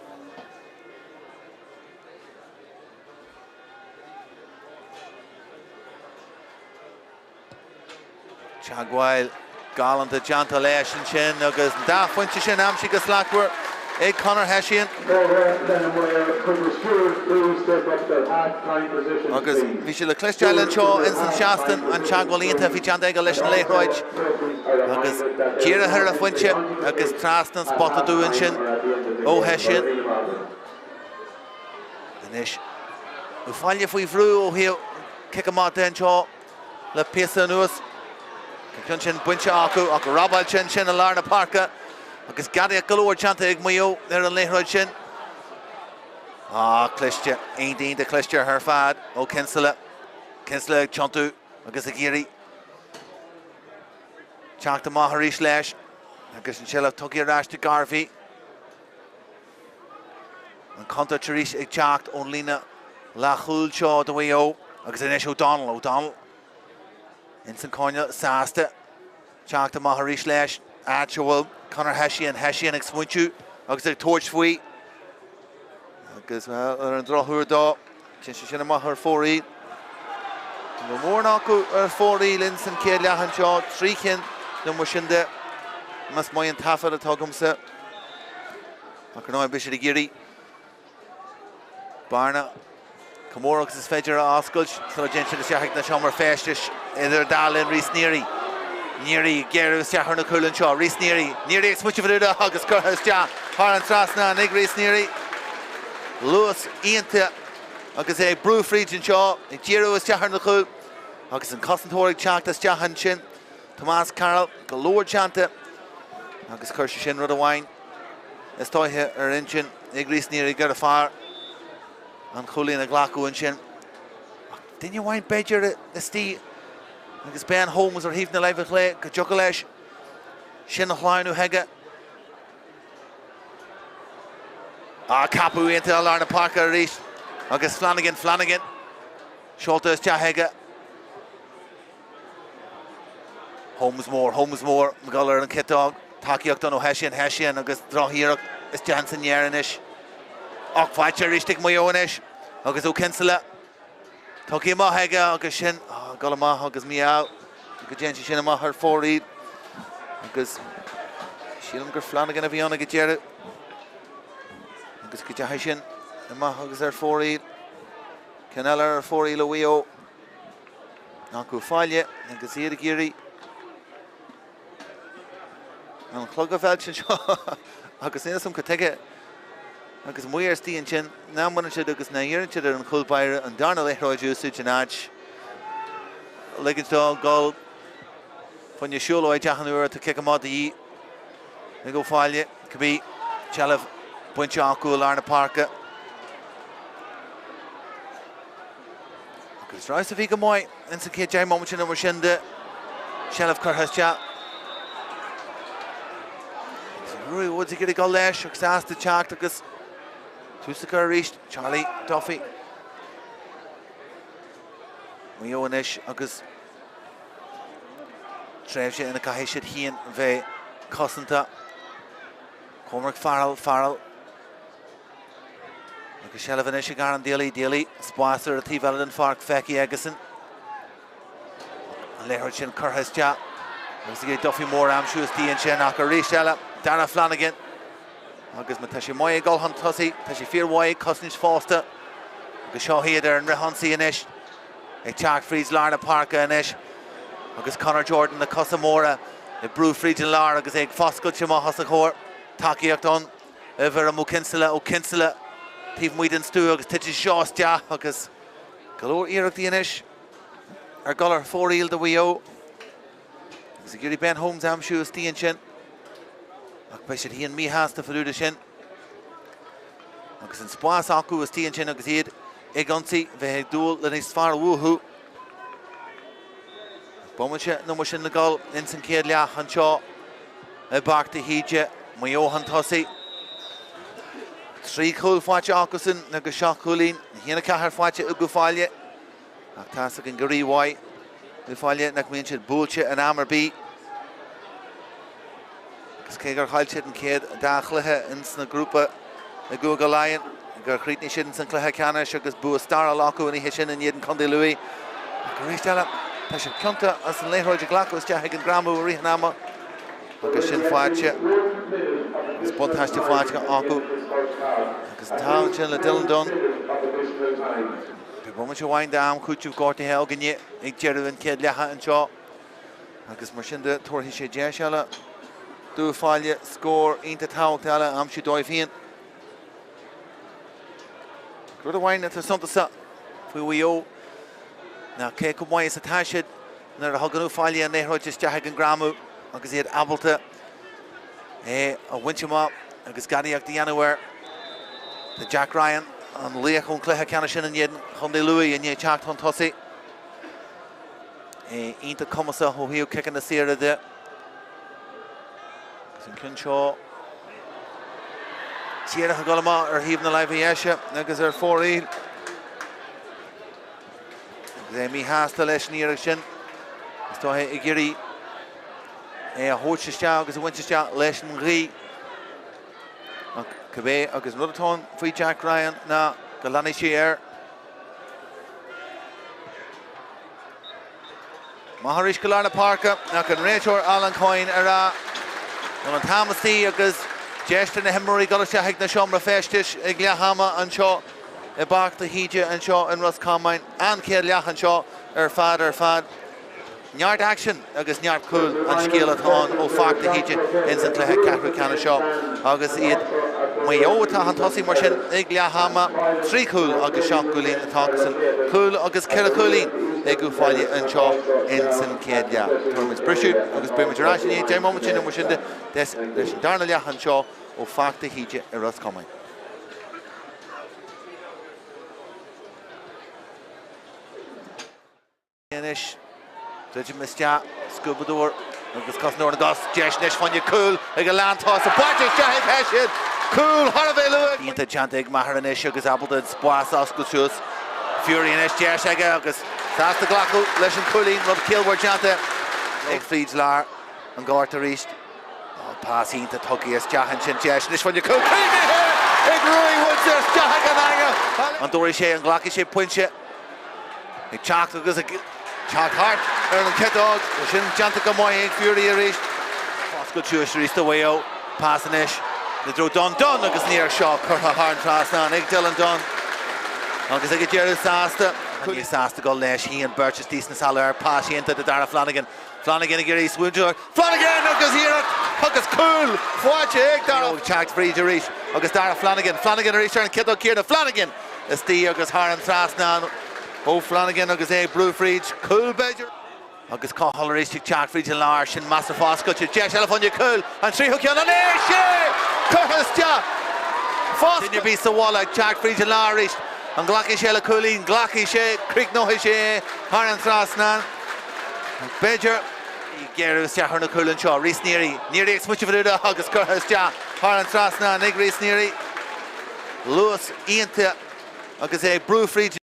Teagmháil galánta déanta leis ansin agus an dá phointe sin aimsithe go slachtmhar ag Conor Hession. Agus bhí sé le cloisteáil anseo ins an seastán an teagmháil iontach a bhí déanta aige leis an liathróid agus dírithe ar an phointe agus trasna an spota dubh ansin ó Hession. Anois, Uíbh Fhailí faoi bhrú ó thaobh cic amach de anseo. le píosa anuas. An ceann sin bainte acu ach robáilte ansin i lár na páirce agus gadaíocht go leor déanta ag Maigh Eo ar an liathróid sin. Ah, cliste, iontach iontach cliste ar fad ó Kinsella. Kinsella ag tiontú agus ag iarraidh teacht amach arís leis agus an tseilbh tugtha ar ais do Garvey. An chontúirt arís ag teacht ón líne leathchúil seo do Mhaigh Eo agus anois O'Donnell, O'Donnell ins an choirnéal sásta teacht amach arís leis, áit a bhfuil Conor Hession, Hession ag smaointiú agus ag tabhairt faoi agus ar an drochuair dó, téann sé sin amach ar fóraoil. Ní raibh mórán acu ar fóraoil ins an chéad leath anseo, 3 chinn nó mar sin de, más maith an taifead atá agamsa. Ach ar ndóigh beidh siad ag iarraidh bearna chomh mór agus is féidir a oscailt sula dtéann siad isteach ag na seomra feistis idir an dá linn. Rhys Neary. Neary ag géarú isteach ar na cúil anseo. Rhys Neary. Neary ag smaointeamh fá dtaobh de agus curtha isteach thar an trasnán ag Rhys Neary. Luas iontach agus é ag brú fríd anseo, ag díriú isteach ar na cúil agus an cosantóir ag teacht isteach ansin. Tomás Carroll, go leor déanta agus chuir sé sin rud amháin is dóiche ar intinn ag Rhys Neary gurbh fhearr an cúilín a ghlacadh ansin. Ach duine amháin b'fhéidir istigh agus Ben Holmes ar thaobh na láimhe chlé go dtiocfadh leis sin a shlánú chuige. Ah, ceapadh iontach i lár na páirce arís agus Flanagan, Flanagan seolta isteach aige. Holmes Mór, Holmes Mór ag dul ar an chiotóg, tacaíocht ann ó Hession, Hession agus drochiarracht isteach san aer anois. Ach faighte arís ag Maigh Eo anois agus Ó Cinnseala tugtha amach aige agus sin ag dul amach agus mí-ádh go dtéann sé sin amach ar fóraoil agus sílim gur Flanagan a bhí ann ag an deireadh agus go dteachaigh sin amach agus ar fóraoil. Ceann eile ar fóraoil ó Mhaigh Eo. Ag Uíbh Fhailí agus iad ag iarraidh an clog a mheilt anseo agus níl a fhios agam cad tuige agus maor istigh ansin nach mbaineann siad agus nach iarrann siad ar an chúl báire an darna liathróid a úsáid in áit ligint dó dul fá choinne siúlóid achan uair atá cic amach de dhíth ag Uíbh Fhailí, cibé, seilbh bainte acu i lár na páirce. Agus rabhas a bhí go maith ins an chéad 10 mbomaite nó mar sin de, seilbh curtha isteach. Agus Ruairí Woods ag iarraidh dul leis agus sásta teacht agus tús a chur arís. Charlie Duffy. Maigh Eo anois agus tréimhse ina gcaithfidh siad féin bheith cosanta. Cormac Farrell, Farrell. Agus seilbh anois ag Aaron Daly, Daly, spás ar an taobh eile den pháirc feicthe aigesan. An liathróid sin curtha isteach agus ag Duffy Mór a aimsiú istigh ansin ach arís eile Dara Flanagan. Agus má tá sé maith ag dul chun tosaigh, tá sé fíormhaith ag cosaint fosta. Agus seo iad ar an fhrithionsaí anois, ag teacht fríd lár na páirce anois. Agus Conor Jordan, na cosa móra, ag brú fríd an lár agus é ag foscailt amach os a chomhair. Tacaíocht ann i bhfoirm Ó Cinnseala, Ó Cinnseala taobh amuigh den stua agus titeann seo isteach agus go leor iarrachtaí anois ar dhul ar fóraoil do Mhaigh Eo. Agus ag iarraidh Ben Holmes a aimsiú istigh ansin. Ach beidh siad féin míshásta fá dtaobh de sin. Agus an spás acu istigh ansin agus iad ag ionsaí, bheith ag dúil le níos fearr uathu. Bomaite nó mar sin le dul ins an chéad leath anseo i bPáirc de hÍde, Maigh Eo chun tosaigh. 3 chúl faighte acusan agus 7 chúilín, 1-4 faighte ag Uíbh Fhailí. Ach tá's againn go rímhaith, Uíbh Fhailí, nach mbíonn siad buailte in am ar bith. Agus cé gur chaill siad an chéad dá chluiche ins na grúpa i gCúige Laighean, gur chríochnaigh siad ins an chluiche ceannais agus bua stairiúil acu an oíche sin in éadan Chontae Lú. Ach arís eile, tá siad ciontach as an liathróid a ghlacadh isteach ag an greamú i rith an ama agus sin faighte agus buntáiste faighte acu. Agus an t-am ansin le Dylan Dunne. Beidh bomaite amháin d'am cúitimh gortaithe againne ag deireadh an chéad leatha anseo agus mar sin de tabharfaidh sé deis eile d'Uíbh Fhailí scór iontach tábhachtach eile a aimsiú dóibh féin. Rud amháin atá suntasach faoi Mhaigh Eo ná cé chomh maith is atá siad nuair a thugann Uíbh Fhailí an liathróid isteach ag an greamú agus iad ábalta é a bhaint amach agus gadaíocht a dhéanamh air. Tá Jack Ryan, an laoch ón chluiche ceannais sin in éadan Chontae Lú, i ndiaidh teacht chun tosaigh. É iontach cumasach ó thaobh ciceanna saora de. Agus an ceann seo díreach ag dul amach ar thaobh na láimhe dheise agus ar fóraoil. Agus é míshásta leis an iarracht sin. Is dóiche ag iarraidh é a thabhairt isteach agus a bhaint isteach leis an ghaoth. Ach cibé agus an rud atá ann faoi Jack Ryan ná go leanfaidh sé air. Amach arís go lár na páirce ach an réiteoir Alan Coyne ag rá go bhfuil an t-am istigh agus deis do na himreoirí dul isteach ag na seomra feistis ag leath ama anseo i bPáirc de hÍde anseo in Ros Comáin. An chéad leath anseo ar fad ar fad. Neart aicsin agus neart cúil an scéal atá ann ó Pháirc de hÍde ins an cluiche ceathrú ceannais seo agus iad Maigh Eo atá chun tosaigh mar sin ag leath ama, 3 chúl agus 7 gcúilín atá acusan, cúl agus 4 chúilín ag Uíbh Fhailí anseo ins an chéad leath. Tabharfaimid briseadh agus beimid ar ais i ndiaidh 10 mbomaite nó mar sin de leis an darna leath anseo ó Pháirc de hÍde i Ros Comáin. Anois, druidim isteach, scuabadóir agus cosantóir na gcos, deis anois fá choinne cúl ag an lántosaí, buailte isteach ag Hession, cúl thar a bheith luath! Iontach déanta ag Maher anois agus ábalta an spás a oscailt suas. Fury anois, deis aige agus sásta glacadh leis an chúilín, rud ciallmhar déanta ag fríd lár an ghoirt arís. Pas iontach tugtha isteach ansin, deis anois fá choinne cúl, críochnaithe ag Ruairí Woods isteach ag an eangach! An dtabharfaidh sé, an nglacfaidh sé pointe? Ag teacht agus ag teacht thart ar an chiotóg. Sin déanta go maith ag Fury arís. Foscailt suas arís do Mhaigh Eo. Pas anois i dtreo Dunne. Dunne agus an iarracht seo curtha thar an trasnán ag Dylan Dunne. Agus ag an deireadh sásta. Ní sásta dul leis féin. Beirt istigh sna sála air. Pas iontach do Darragh Flanagan. Flanagan ag iarraidh smaointeoir. Flanagan agus iarracht agus cúl faighte ag Darragh. Ag teacht fríd arís agus Darragh Flanagan. Flanagan arís ar an chiotóg chéanna. Flanagan istigh agus thar an trasnán ó Flanagan agus é ag brú fríd. Cúl b'fhéidir. Agus Cathal arís ag teacht fríd an lár. Sin measa foscailte. Deis eile fá choinne cúl. An tríú ceann anois é! Curtha isteach. Foscailte. Duine ar bith sa bhaile ag teacht fríd an lár arís. An nglacfaidh sé le cúilín? Glacfaidh sé. Críochnóidh sé é thar an trasnán. B'fhéidir. Ag géarú isteach ar na cúil anseo. Rhys Neary. Neary ag smaoiteamh ar údar agus curtha isteach thar an trasnán ag Rhys Neary. Luas iontach agus é ag brú fríd.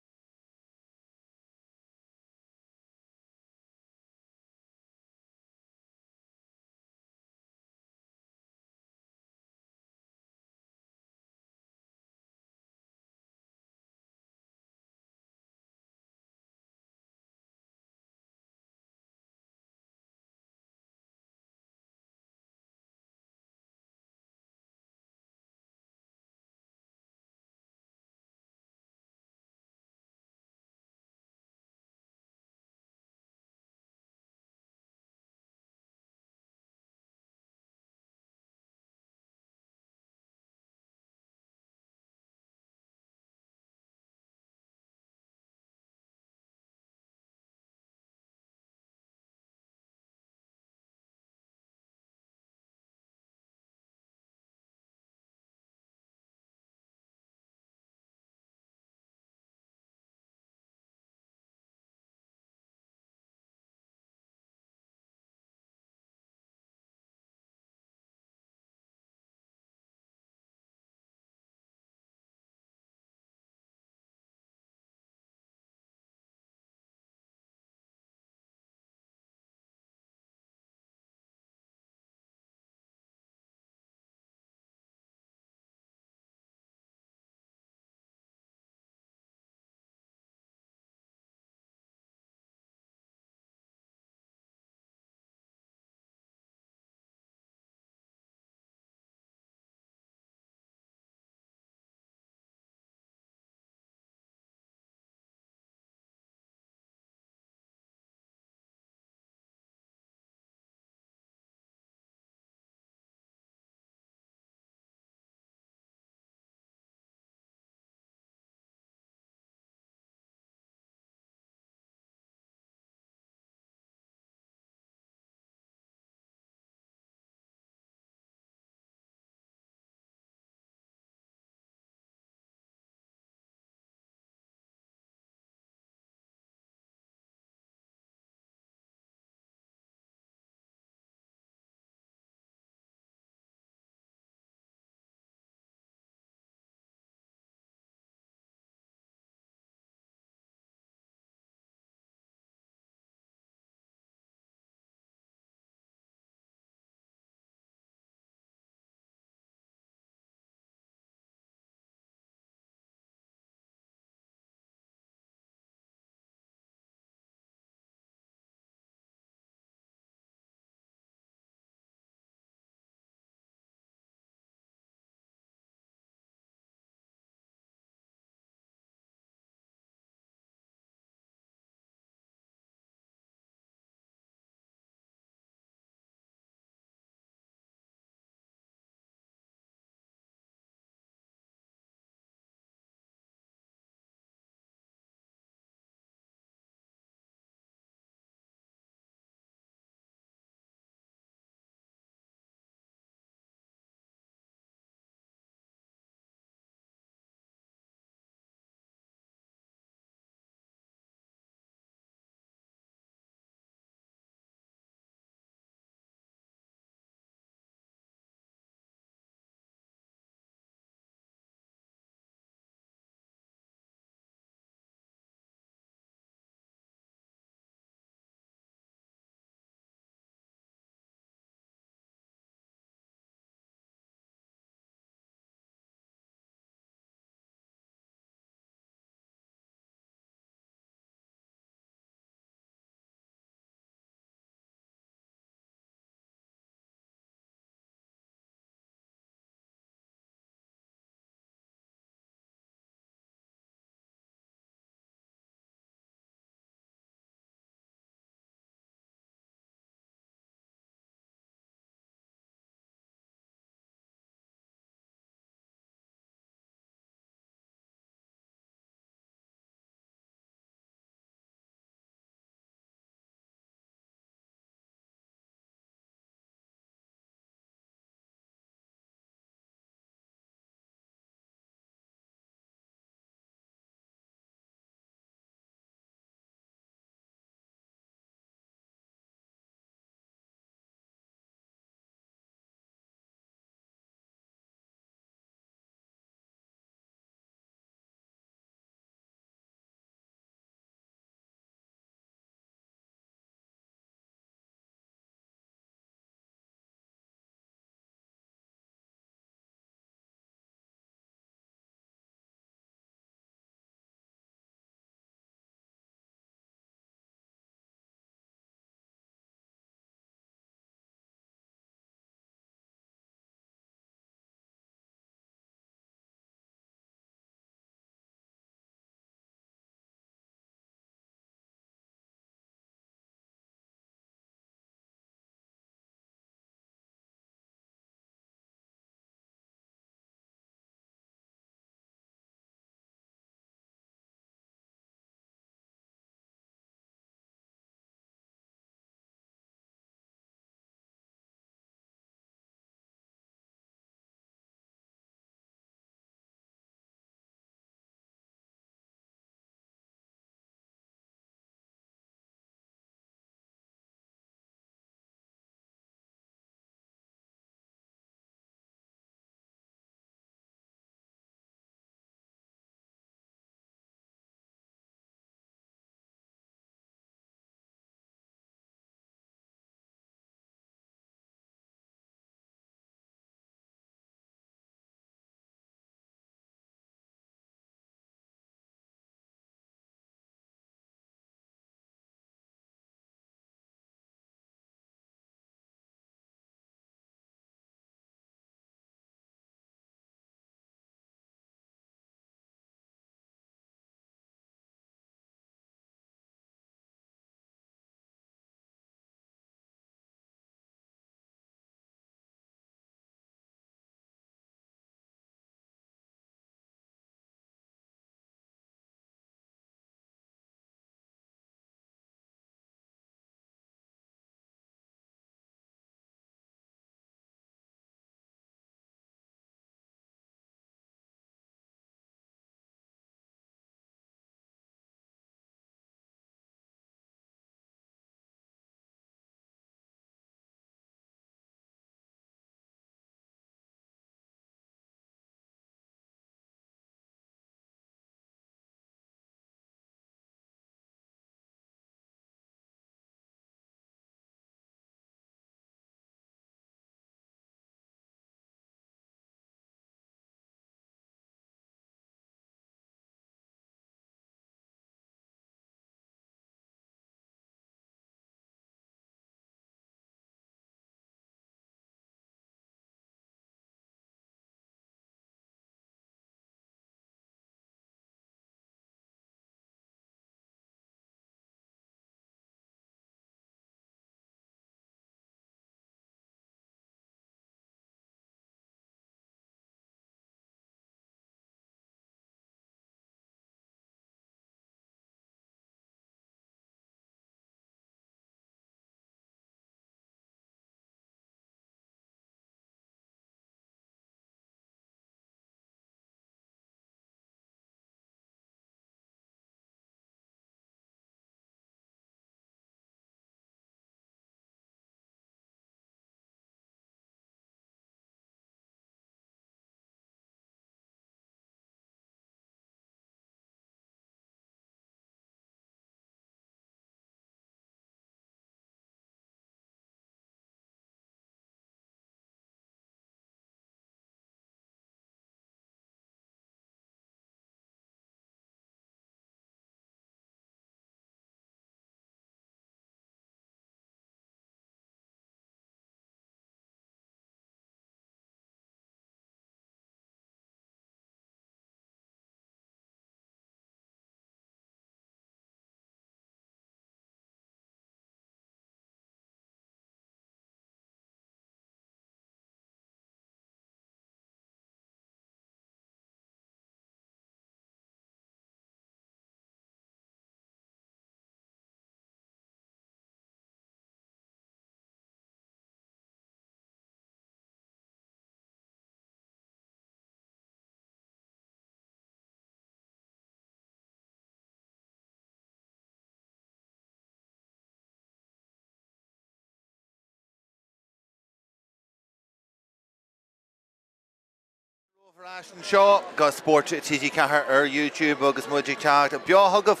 Ar ais anseo go Spórt TG4 ar YouTube agus muid ag teacht beo chugaibh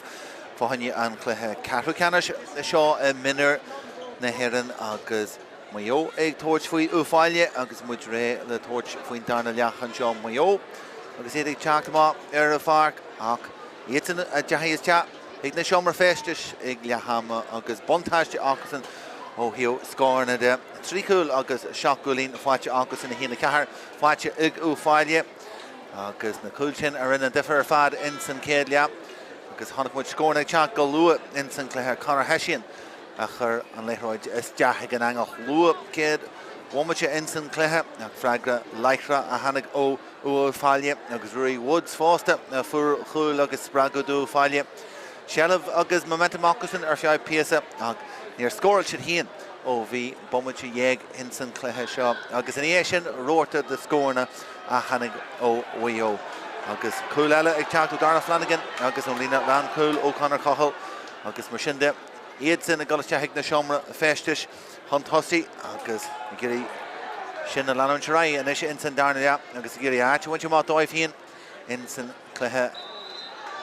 fá choinne an chluiche ceathrú ceannais seo i mionúir na hÉireann agus Maigh Eo ag tabhairt faoi Uíbh Fhailí agus muid réidh le tabhairt faoin darna leath anseo Maigh Eo agus iad ag teacht amach ar an pháirc ach iadsan a deachaigh isteach chuig na seomra feistis ag leath ama agus buntáiste acusan ó thaobh scóranna de. 3 chúl agus 7 gcúilín faighte acusan, 1, 4 faighte ag Uíbh Fhailí agus na cúil sin a rinne an difear ar fad ins an chéad leath agus chonaic muid scóranna ag teacht go luath ins an cluiche. Conor Hession a chuir an liathróid isteach ag an eangach luath, chéad bhomaite ins an cluiche ach freagra láithreach a tháinig ó Uíbh Fhailí agus Ruairí Woods fosta a fuair chúl agus spreagadh d'Uíbh Fhailí. Seilbh agus momentum acusan ar feadh píosa ach níor scóráil siad féin ó bhí bomaite dhéag ins an chluiche seo agus ina dhiaidh sin rabharta de scóranna a tháinig ó Mhaigh Eo. Agus cúl eile ag teacht ó Darragh Flanagan agus ón líne lánchúil ó Conor Cohill agus mar sin de iadsan ag dul isteach ag na seomra feistis chun tosaigh agus ag iarraidh sin a leanúint ar aghaidh anois ins an darna leath agus ag iarraidh áit a bhaint amach dóibh féin ins an cluiche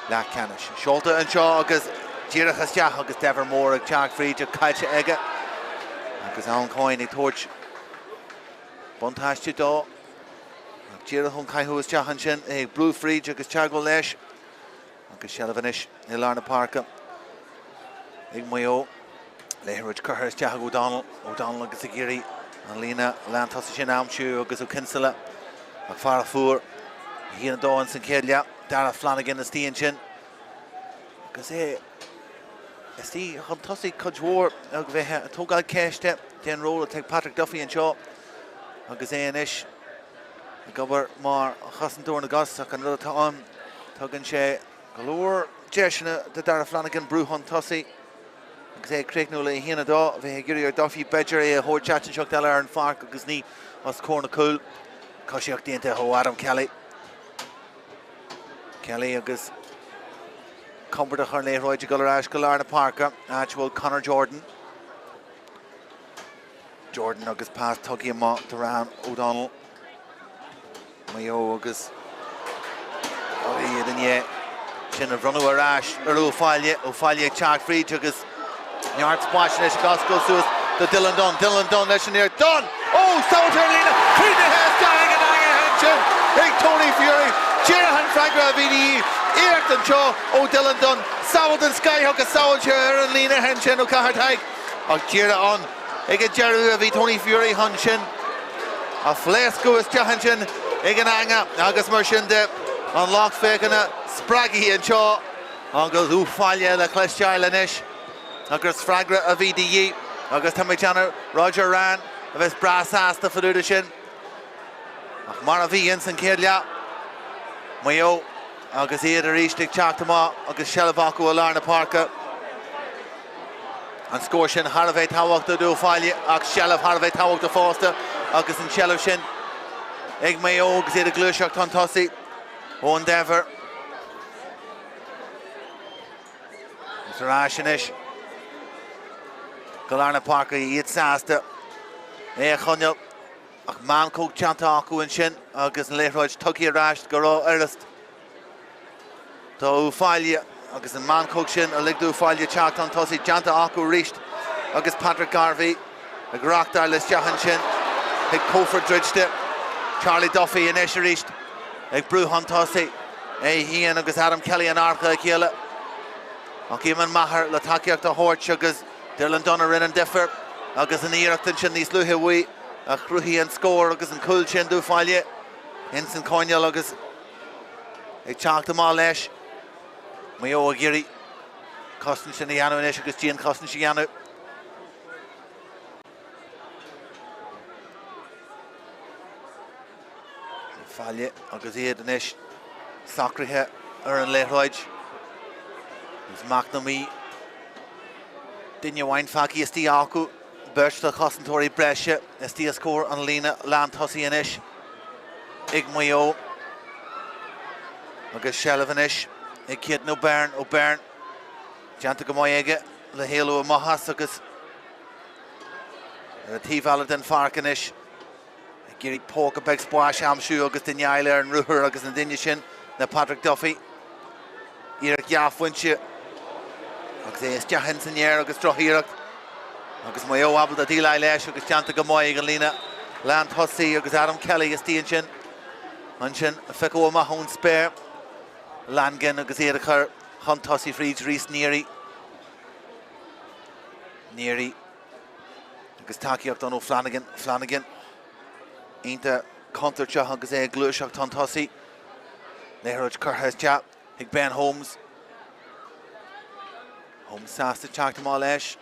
leathcheannais. Seolta anseo agus díreach isteach agus deifir mór ag teacht fríd ach caillte aige agus Alan Coyne ag tabhairt buntáiste dó. Ach díreach ón caitheamh isteach ansin é ag brú fríd agus teagmháil leis. Agus seilbh anois i lár na páirce ag Maigh Eo. Liathróid curtha isteach ag O'Donnell. O'Donnell agus ag iarraidh an líne lántosaigh sin a aimsiú agus Ó Cinnseala ach fear a fuair 1-2 ins an chéad leath. Darragh Flanagan istigh ansin agus é istigh chun tosaigh cuid mhór ag bheith ag tógáil ceiste den ról atá ag Patrick Duffy anseo agus é anois ag obair mar chosantóir na gcos ach an rud atá ann, tugann sé go leor deiseanna do Darragh Flanagan brú chun tosaigh agus é ag críochnú le 1-2. Bheith ag iarraidh ar Duffy b'fhéidir é a thabhairt áit inteacht eile ar an pháirc agus ní os comhair na cúl. Coisíocht déanta ó Adam Kelly. Kelly agus compordach ar an liathróid ag dul ar ais go lár na páirce, áit a bhfuil Conor Jordan. Jordan agus pas tugtha amach do Ryan O'Donnell. Maigh Eo agus iad i ndiaidh sin a bhronnadh ar ais ar Uíbh Fhailí. Uíbh Fhailí ag teacht fríd agus neart spáis anois ag oscailt suas do Dylan Dunne. Dylan Dunne leis an iarracht. Dunne! Ó! Sábháilte ar an líne! Críochnaithe isteach ag an eangach ansin ag Tony Furey. Díreach an freagra a bhí de dhíth. Iarracht anseo ó Dylan Dunne. Sábháil den scoth agus sábháilte ar an líne ansin ó Chathair Thaidhg. Ach díreach ann ag an deireadh a bhí Tony Furey chun sin a phléascadh isteach ansin ag an eangach agus mar sin de, an lucht féachana spreagtha anseo agus Uíbh Fhailí le cloisteáil anois agus freagra a bhí de dhíth agus tá mé ag déanamh Roger Ryan a bheas breá sásta fá dtaobh de sin. Ach mar a bhí ins an chéad leath, Maigh Eo agus iad arís ag teacht amach agus seilbh acu i lár na páirce. An scór sin thar a bheith tábhachtach d'Uíbh Fhailí ach seilbh thar a bheith tábhachtach fosta agus an tseilbh sin ag Maigh Eo agus iad ag gluaiseacht chun tosaigh Eoin Denvir. Agus ar ais anois go lár na páirce iad sásta é a choinneáil ach meancóg déanta acu ansin agus an liathróid tugtha ar ais go rófhurast. Do Uíbh Fhailí agus an mheancóg sin a lig d'Uíbh Fhailí teacht chun tosaigh déanta acu arís agus Patrick Garvey ag reáchtáil isteach ansin chuig cófra druidte. Charlie Duffy anois arís ag brú chun tosaigh, é féin agus Adam Kelly in adharca a chéile. Ach Eamon Maher le tacaíocht a thabhairt agus Dylan Dunne a rinne an difear agus an iarracht ansin níos luaithe uaidh a chruthaigh an scór agus an cúl sin d'Uíbh Fhailí ins an choirnéal agus Ag teacht amach leis, Maigh Eo ag iarraidh cosaint sin a dhéanamh anois agus dianchosaint a dhéanamh. Uíbh Fhailí agus iad anois socraithe ar an liathróid. Agus McNamee duine amháin fágtha istigh acu. Beirt de chosantóirí breise istigh os comhair an líne lántosaigh anois ag Maigh Eo. Agus seilbh anois ag Ciadan O'Byrne. O'Byrne déanta go maith aige le héalú amach as agus ar an taobh eile den pháirc anois. Ag iarraidh póca beag spáis a aimsiú agus duine eile ar an ruathar agus an duine sin ná Patrick Duffy. Iarracht dhá phointe agus é isteach ins an aer agus drochiarracht agus Maigh Eo ábalta déileáil leis agus déanta go maith ag an líne lántosaigh agus Adam Kelly istigh ansin. Ansin a phiocadh amach ón spéir Langan agus iad a chur chun tosaigh fríd Rhys Neary. Neary agus tacaíocht ann ó Flanagan. Flanagan iontach contúirteach agus é ag gluaiseacht chun tosaigh. Liathróid curtha isteach ag Ben Holmes. Holmes sásta teacht amach leis.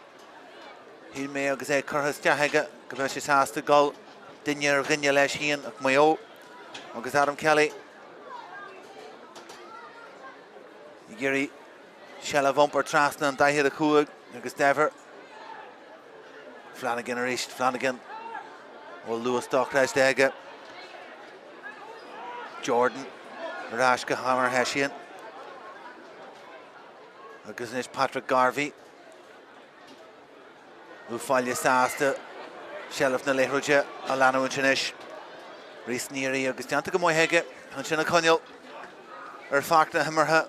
Shíl mé agus é curtha isteach aige go mbeadh sé sásta dul duine ar dhuine leis féin ach Maigh Eo agus Adam Kelly ag iarraidh seilbh a iompar trasna an 45 agus Denvir. Flanagan arís, Flanagan a bhfuil luas dochreidte aige. Jordan ar ais go Conor Hession. Agus anois Patrick Garvey. Uíbh Fhailí sásta seilbh na liathróide a leanúint anois. Rhys Neary agus déanta go maith aige ansin a choinneáil ar pháirc na himeartha.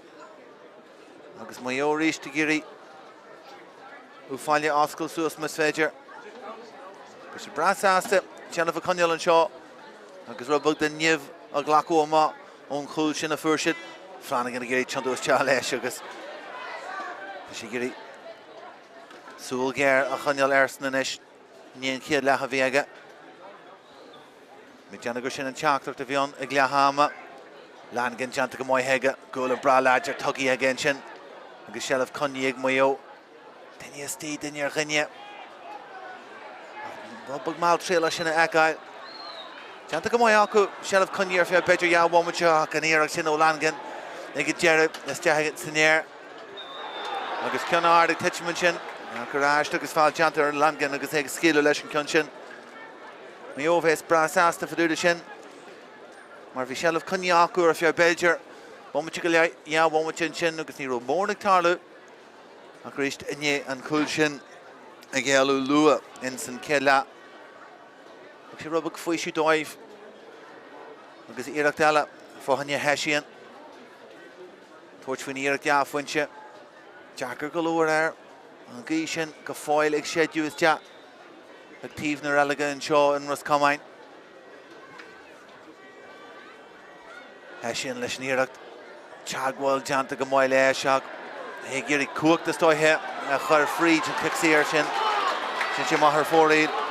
Agus Maigh Eo arís ag iarraidh Uíbh Fhailí a oscailt suas más féidir. Beidh siad breá sásta seilbh a choinneáil anseo agus rud beag den nimh a ghlacadh amach ón chúl sin a fuair siad. Flanagan ag iarraidh tiontú isteach leis agus tá sé ag iarraidh súil ghéar a choinneáil airsean anois i ndiaidh an chéad leath a bhí aige. Mé ag déanamh gur sin an teachtaireacht a bhí ann ag leath ama. Langan déanta go maith aige, gualainn breá láidir tugtha aige ansin agus seilbh coinnithe ag Maigh Eo. Duine istigh, duine ar dhuine. Rud beag malltriallach sin a fheiceáil. Déanta go maith acu, seilbh coinnithe ar feadh b'fhéidir dhá bhomaite ach an iarracht sin ó Langan ag an deireadh isteach san aer. Agus ceann ard ag titim ansin ach ar ais agus feall déanta ar Langan agus é ag scaoileadh leis an ceann sin. Maigh Eo a bheas breá sásta fá dtaobh de sin mar bhí seilbh coinnithe acu ar feadh b'fhéidir bomaite go leith, dhá bhomaite ansin agus ní raibh mórán ag tarlú ach arís i ndiaidh an chúil sin a ghéilleadh luath ins an chéad leath. Thug sé rud beag faoisimh dóibh agus iarracht eile fá choinne Hession tabhairt faoin iarracht dhá phointe. Deacair go leor air an ghaoth sin go fóill ag séideadh isteach. Ag taobh na reilige anseo in Ros Comáin. Hession leis an iarracht. Teagmháil déanta go maith leis ach é ag iarraidh cumhacht is dóiche a chur fríd an cic saor sin. Sin sé amach ar fóraoil.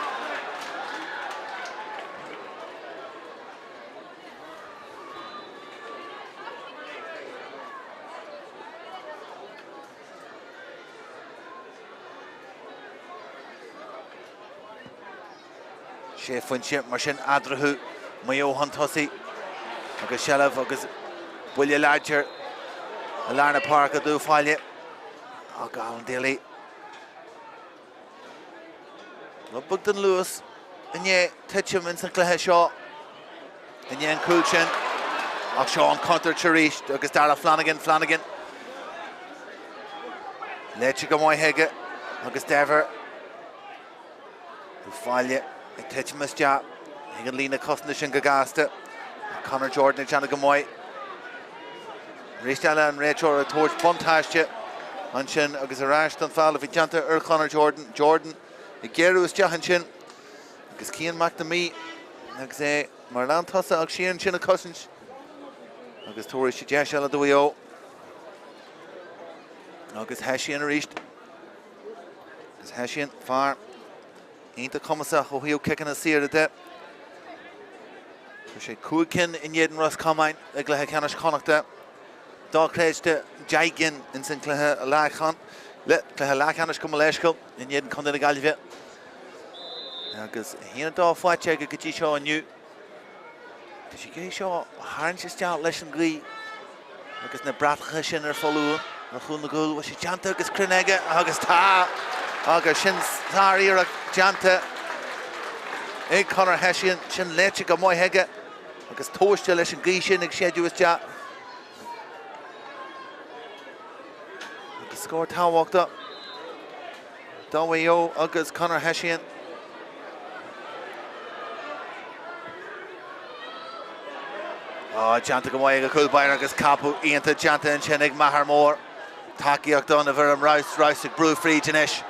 Sé phointe mar sin eadarthu, Maigh Eo chun tosaigh agus seilbh agus buille láidir i lár na páirce d'Uíbh Fhailí. Ach Alan Daly. Rud beag den luas i ndiaidh titim ins an chluiche seo i ndiaidh an chúil sin. Ach seo an chontúirt arís agus Darragh Flanagan, Flanagan léite go maith aige agus Denvir Uíbh Fhailí ag titim isteach ag an líne cosanta sin go gasta. Conor Jordan ag déanamh go maith. Arís eile an réiteoir ag tabhairt buntáiste ansin agus ar ais don feall a bhí déanta ar Chonor Jordan. Jordan ag géarú isteach ansin agus Cian McNamee agus é mar lántosaí ach siar ansin ag cosaint agus tabharfaidh sé deis eile do Mhaigh Eo. Agus Hession arís. Agus Hession fear iontach cumasach ó thaobh ciceanna saora de. Fuair sé 5 cinn in éadan Ros Comáin i gcluiche ceannais Chonnachta. Dochreidte 10 gcinn ins an cluiche cluiche leathcheannais gabh mo leithscéal in éadan Contae na Gaillimhe. Agus 1-2 faighte aige go dtí seo inniu. Tá sé ag iarraidh seo a tharraingt isteach leis an ghaoth agus na bratacha sin ar foluain ar chúl na gcúl. Bhfuil sé déanta agus cruinn aige agus tá agus sin sár-iarracht déanta ag Conor Hession. Sin léite go maith aige agus tomhaiste leis an ghaoth sin ag séideadh isteach. Agus scór tábhachtach do Mhaigh Eo agus Conor Hession. Déanta go maith ag an chúl báire agus capadh iontach déanta ansin ag Meathar Mór. Tacaíocht ann i bhfoirm Rouse, Rouse ag brú fríd anois.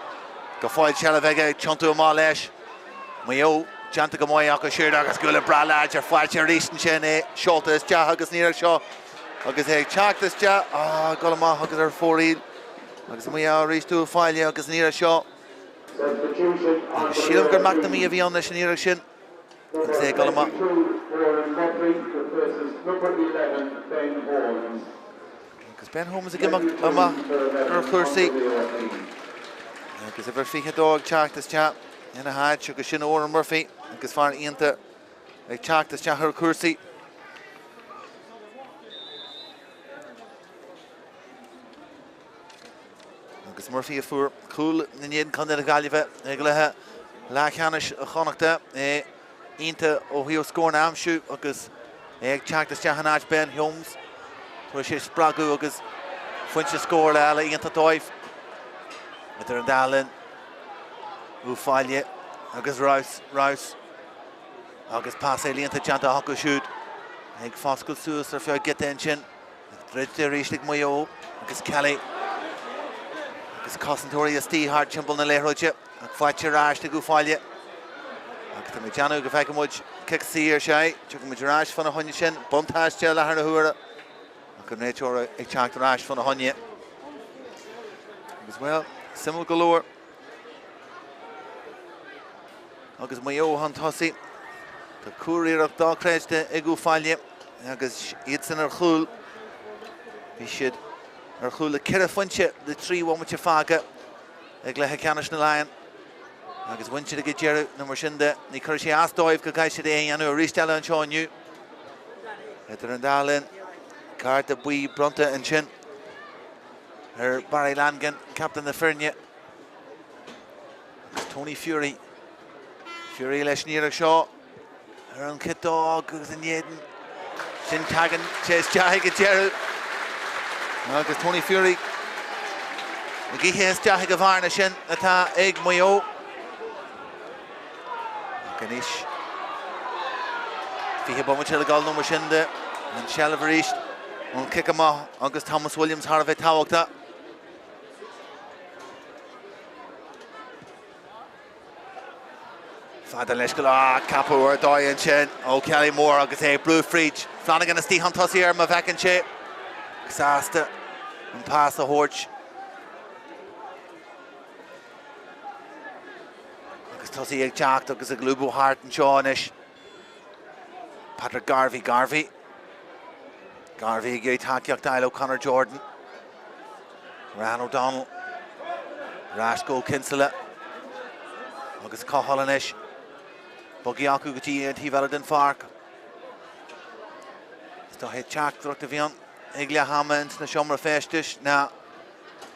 Go fóill seilbh aige ag tiontú amach leis. Maigh Eo déanta go maith acu siúd agus guala breá láidir faighte arís ansin é seolta isteach agus an iarracht seo agus é ag teacht isteach, ag dul amach agus ar fóraoil agus Maigh Eo arís Uíbh Fhailí agus an iarracht seo agus sílim gur McNamee a bhí ann leis an iarracht sin agus é ag dul amach. Agus Ben Holmes ag imeacht amach ar chúrsaí. Agus uimhir 22 ag teacht isteach ina háit agus sin Odhrán Murphy agus fear iontach ag teacht isteach ar chúrsaí. Agus Murphy a fuair cúl in éadan Chontae na Gaillimhe i gcluiche leathcheannais Chonnachta. É iontach ó thaobh scóranna a aimsiú agus é ag teacht isteach in áit Ben Holmes. Tabharfaidh sé spreagadh agus foinse scórála eile iontach dóibh. Idir an dá linn, Uíbh Fhailí agus Rouse, Rouse agus pasáil iontach déanta acu siúd ag foscailt suas ar feadh giota ansin. Druidte arís ag Maigh Eo agus Kelly agus cosantóirí istigh thart timpeall na liathróide ach faighte ar ais ag Uíbh Fhailí. Agus tá mé ag déanamh go bhfeicfidh muid cic saor sea, tiocfaidh muid ar ais fána choinne sin, buntáiste i láthair na huaire ach an réiteoir ag teacht ar ais fána choinne. Agus bhuel, suimiúil go leor. Agus Maigh Eo chun tosaigh. Tá curiarracht dochreidte ag Uíbh Fhailí agus iadsan ar chúl. Bhí siad ar chúl le ceithre phointe le 3 bhomaite fágtha i gcluiche ceannais na Laighean agus bhain siad ag an deireadh nó mar sin de ní chuirfidh sé as dóibh go gcaithfidh siad é a dhéanamh arís eile anseo inniu. Idir an dá linn, cárta buí bronnta ansin ar Barry Langan, captaen na foirne. Agus Tony Furey. Furey leis an iarracht seo ar an chiotóg agus in éadan sin tagann sé isteach ag an deireadh. Agus Tony Furey ag ithe isteach ag an bhearna sin atá ag Maigh Eo. Ach anois 20 bomaite le dul nó mar sin de an tseilbh arís ón chic amach agus Thomas Williams thar a bheith tábhachtach. Fada leis go lá capadh ar dóigh ansin ó Kelly Moore agus é ag brú fríd. Flanagan istigh chun tosaigh air má bhfeiceann sé. Sásta an pas a thabhairt. Agus tosaithe ag teacht agus ag lúbadh thart anseo anois. Patrick Garvey, Garvey. Garvey ag iarraidh tacaíocht a fháil ó Conor Jordan. Ryan O'Donnell. Ar ais go Kinsella. Agus Cathal anois. Bogtha acu go dtí an taobh eile den pháirc. Is dóiche teachtaireacht a bhí ann ag leath ama ins na seomra feistis ná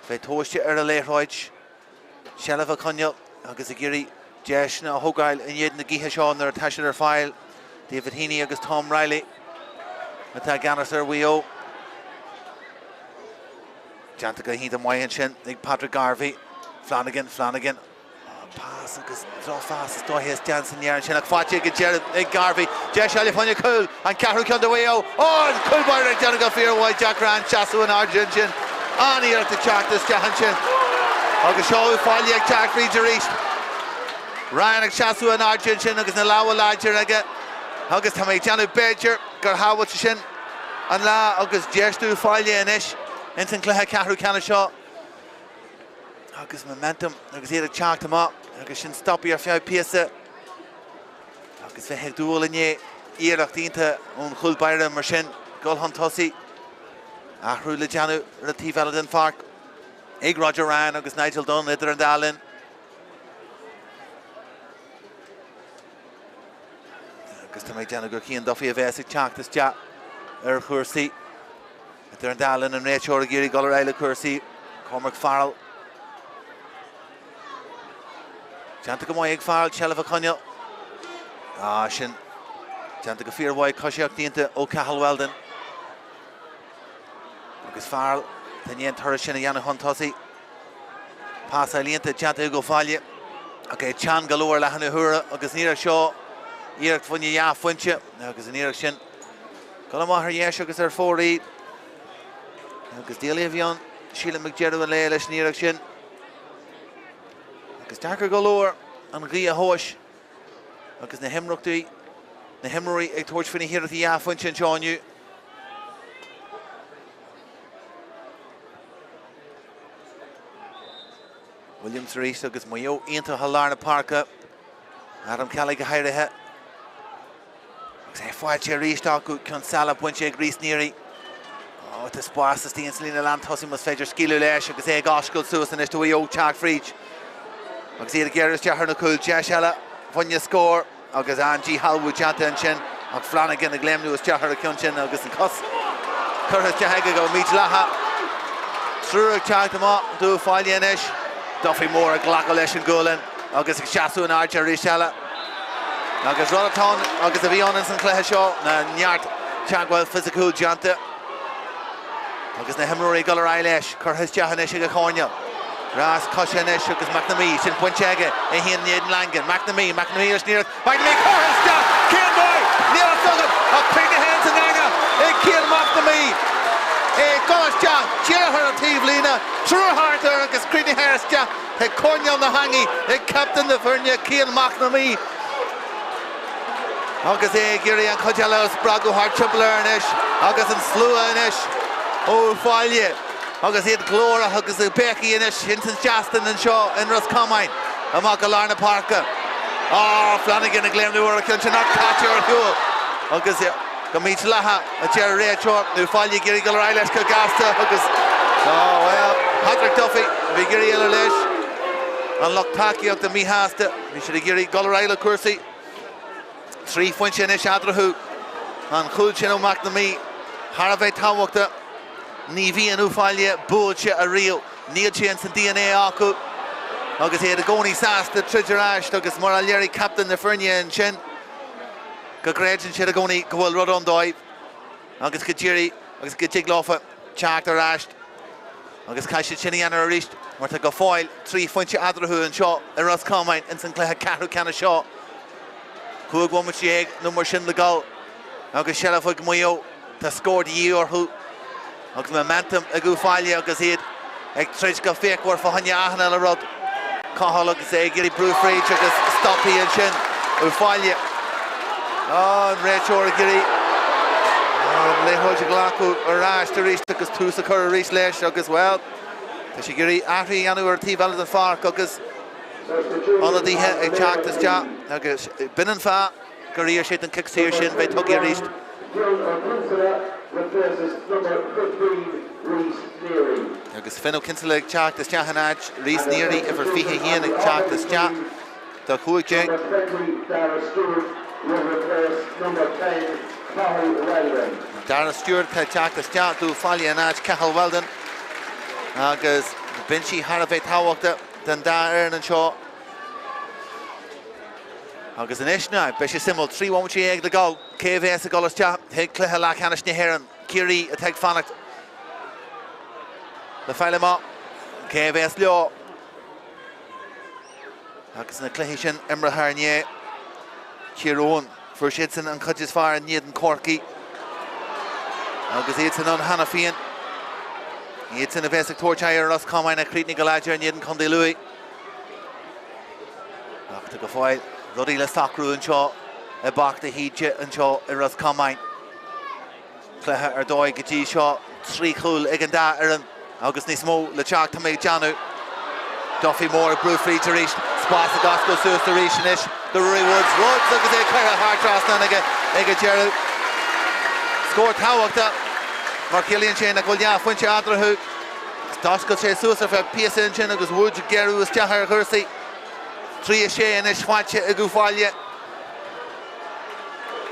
bheith tomhaiste ar an liathróid. seilbh a choinneáil agus ag iarraidh deiseanna a thógáil in éadan na gaoithe seo nuair atá siad ar fáil. David Heaney agus Tom Reilly atá i gceannas ar Mhaigh Eo. Déanta go hiontach maith ansin ag Patrick Garvey. Flanagan, Flanagan. Pas agus drochphas is dóiche isteach san ndeireadh ansin ach faighte ag an deireadh ag Garvey. Deis eile fá choinne cúl, an ceathrú ceann do Mhaigh Eo. Ó, an cúl báire ag déanamh go fíormhaith, Jack Ryan seasamh in airde ansin. An-iarracht ag teacht isteach ansin. Agus seo Uíbh Fhailí ag teacht fríd arís. Ryan ag seasamh in airde ansin agus na lámha láidir aige. Agus tá mé ag déanamh b'fhéidir gur shábháil sé sin an lá agus deis d'Uíbh Fhailí anois ins an cluiche ceathrú ceannais seo. Agus momentum agus iad ag teacht amach agus sin stoptha ar feadh píosa. Agus bheith ag dúil inné iarracht iontach ón chúl báire mar sin dul chun tosaigh. Athrú le déanamh ar an taobh eile den pháirc ag Roger Ryan agus Nigel Dunne idir an dá linn. Agus tá mé ag déanamh gur Cian Duffy a bheas ag teacht isteach ar chúrsaí. Idir an dá linn an réiteoir ag iarraidh dul ar aghaidh le cúrsaí. Cormac Farrell. Déanta go maith ag Farrell seilbh a choinneáil. Ah, sin déanta go fíormhaith coisíocht iontach ó Cathal Weldon. Agus Farrell i ndiaidh an turas sin a dhéanamh chun tosaigh. Pasáil iontach déanta ag Ó Faille ach é teann go leor leath na huaire agus an iarracht seo iarracht fá choinne dhá phointe agus an iarracht sin. Dul amach ar dheis agus ar fóraoil. Agus Daly a bhí ann, sílim, ag deireadh an lae leis an iarracht sin. Agus deacair go leor an ghaoth a thomhas agus na himreachtaí, na himreoirí ag tabhairt faoi na hiarrachtaí leathphointe anseo inniu. Williams arís agus Maigh Eo iontach i lár na páirce. Adam Kelly go háirithe. Agus é faighte arís acu, ceann salach bainte ag Rhys Neary. Ó, tá spás istigh ins an líne lántosaigh más féidir scaoileadh leis agus é ag oscailt suas anois do Mhaigh Eo teacht fríd. Agus iad ag géarú isteach ar na cúil. Deis eile fá choinne scór agus an-díshealbhú déanta ansin ach Flanagan ag léimniú isteach ar an cheann sin agus an cos curtha isteach aige go mídhleathach. Triúr ag teacht amach d'Uíbh Fhailí anois. Duffy Moore ag glacadh leis an gualainn agus ag seasamh in airde arís eile. Agus rud atá ann agus a bhí ann ins an chluiche seo ná neart teagmháil fisiciúil déanta agus na himreoirí ag dul ar aghaidh leis. Curtha isteach anois ag an choirnéal. Rás coise anois agus McNamee, sin bainte aige, é féin in éadan Langan. McNamee, McNamee leis an iarracht. McNamee curtha isteach! Cén dóigh? Níl a fhios agam ach críochnaithe ins an eangach ag Cian McNamee. É ag dul isteach díreach ar an taobhlíne, triúr thart air agus críochnaithe isteach chuig coirnéal na heangaí ag captaen na foirne Cian McNamee. Agus é ag iarraidh an chuid eile a spreagadh thart timpeall air anois agus an slua anois ó Uíbh Fhailí agus iad glórach agus ag béicigh anois ins an seastán anseo in Ros Comáin. Amach go lár na páirce. Á, Flanagan ag léimniú ar an cheann sin ach caite ar shiúl agus go mídhleathach, a deir an réiteoir. Uíbh Fhailí ag iarraidh dul ar aghaidh leis go gasta agus, á, bhuel, Patrick Duffy a bhí ag iarraidh dul leis. An lucht tacaíochta míshásta. Bhí siad ag iarraidh dul ar aghaidh le cúrsaí. 3 phointe anois eatarthu. An chúl sin ó McNamee thar a bheith tábhachtach. Ní bhíonn Uíbh Fhailí buailte ariamh. Níl sé ins an DNA acu agus iad i gcónaí sásta troid ar ais agus mar a léirigh captaen na foirne ansin go gcreideann siad i gcónaí go bhfuil rud ann dóibh agus go d'iarraidh agus go dtig leofa teacht ar ais agus caithfidh siad sin a dhéanamh arís mar tá go fóill 3 phointe eatarthu anseo i Ros Comáin ins an gcluiche ceathrú ceannais seo. 15 bhomaite nó mar sin le dul agus seilbh ag Maigh Eo. Tá scór de dhíth orthu agus momentum ag Uíbh Fhailí agus iad ag troid go fíochmhar fá choinne achan uile rud. Cathal agus é ag iarraidh brú fríd agus stoptha ansin Uíbh Fhailí. An réiteoir ag iarraidh an liathróid a ghlacadh ar ais arís agus tús a chur arís leis agus, bhuel, tá sé ag iarraidh athrú a dhéanamh ar an taobh eile den pháirc agus ionadaithe ag teacht isteach agus b'in an fáth. gur iarr sé don chic saor sin bheith tugtha arís. Agus Finn Ó Cinnseala ag teacht isteach in áit Rhys Neary, uimhir 21 ag teacht isteach do 15. Darragh Stewart atá ag teacht isteach d'Uíbh Fhailí in áit Cathal Weldon agus binsí thar a bheith tábhachtach don dá fhoireann anseo. Agus anois now, beidh sé suimiúil, 13 bhomaite le dul, cé a bheas ag dul isteach chuig cluiche leathcheannais na hÉireann? Ciarraí atá ag fanacht le fáil amach cé a bheas leo. Agus na cluichí sin imeartha inné, Tír Eoghain, fuair siadsan an chuid is fearr in éadan Chorcaí agus iadsan ann cheana féin. Iadsan a bheas ag tabhairt aghaidh ar Ros Comáin a chríochnaigh go láidir in éadan Chontae Lú. Ach tá go fóill rudaí le socrú anseo i bPáirc de hÍde anseo i Ros Comáin. Cluiche ar dóigh go dtí seo, 3 chúl ag an dá fhoireann agus níos mó le teacht, tá mé ag déanamh. Duffy Moore ag brú fríd arís, spás ag oscailt suas arís anois do Ruairí Woods. Woods agus é curtha thar trasnán aige ag an deireadh. Scór tábhachtach mar ciallaíonn sé nach bhfuil leathphointe eatarthu. D'oscail sé suas ar feadh píosa ansin agus Woods ag géarú isteach ar chúrsaí. 3 6 anois faighte ag Uíbh Fhailí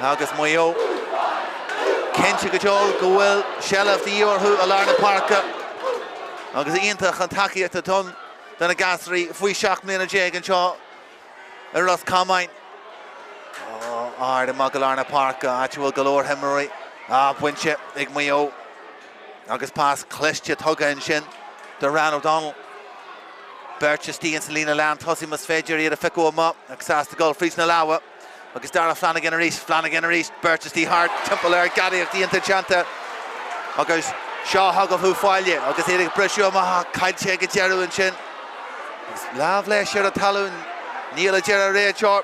agus Maigh Eo cinnte go deo go bhfuil seilbh de dhíth orthu i lár na páirce agus iontach an tacaíocht atá ann do na gasraí faoi 17 mbliana anseo i Ros Comáin. Ard amach i lár na páirce, áit a bhfuil go leor imreoirí bainte ag Maigh Eo. Agus pas cliste tugtha ansin do Ryan O'Donnell. Beirt istigh ins an líne lán tosaigh más féidir iad a phiocadh amach ach sásta dul fríd na lámha. Agus Darragh Flanagan arís, Flanagan arís, beirt istigh thart timpeall air, gadaíocht iontach déanta agus seo chugaibh Uíbh Fhailí agus iad ag briseadh amach ach caillte ag an deireadh ansin. Agus lámh leis ar an talamh, níl a deir an réiteoir.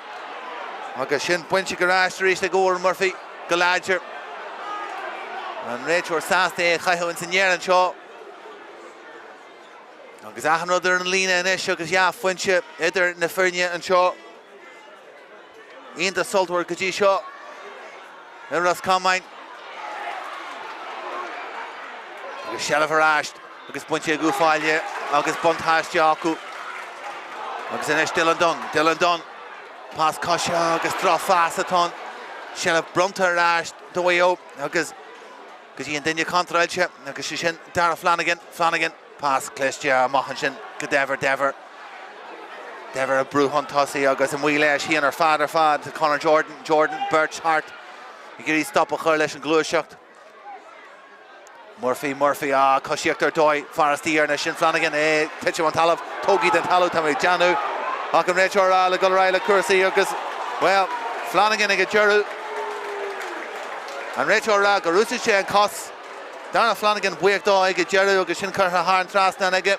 Agus sin bainte ar ais arís ag Odhrán Murphy go láidir. An réiteoir sásta é a chaitheamh ins an aer anseo. Agus achan rud ar an líne anois agus dhá phointe idir na foirne anseo. Iontach sultmhar go dtí seo i Ros Comáin. Agus seilbh ar ais agus bainte ag Uíbh Fhailí agus buntáiste acu. Agus anois Dylan Dunne, Dylan Dunne. Pas coise agus drochphas atá ann. Seilbh bronnta ar ais do Mhaigh Eo agus go dtí an duine contráilte agus sé sin Darragh Flanagan, Flanagan. Pas cliste amach ansin go Denvir, Denvir, Denvir ag brú chun tosaigh agus amuigh leis féin ar fad ar fad Conor Jordan, Jordan, beirt thart ag iarraidh stop a chur leis an ghluaiseacht. Murphy, Murphy, ah, coisíocht ar dóigh, fear istigh air anois, sin Flanagan, é ag titim an talamh, tógaí den talamh, tá mé ag déanamh ach an réiteoir a rá le dul ar aghaidh le cúrsaí agus, bhuel, Flanagan ag an deireadh. An réiteoir a rá gur úsáid sé an cos. Darragh Flanagan buíoch dó ag an deireadh agus sin curtha thar an trasnán aige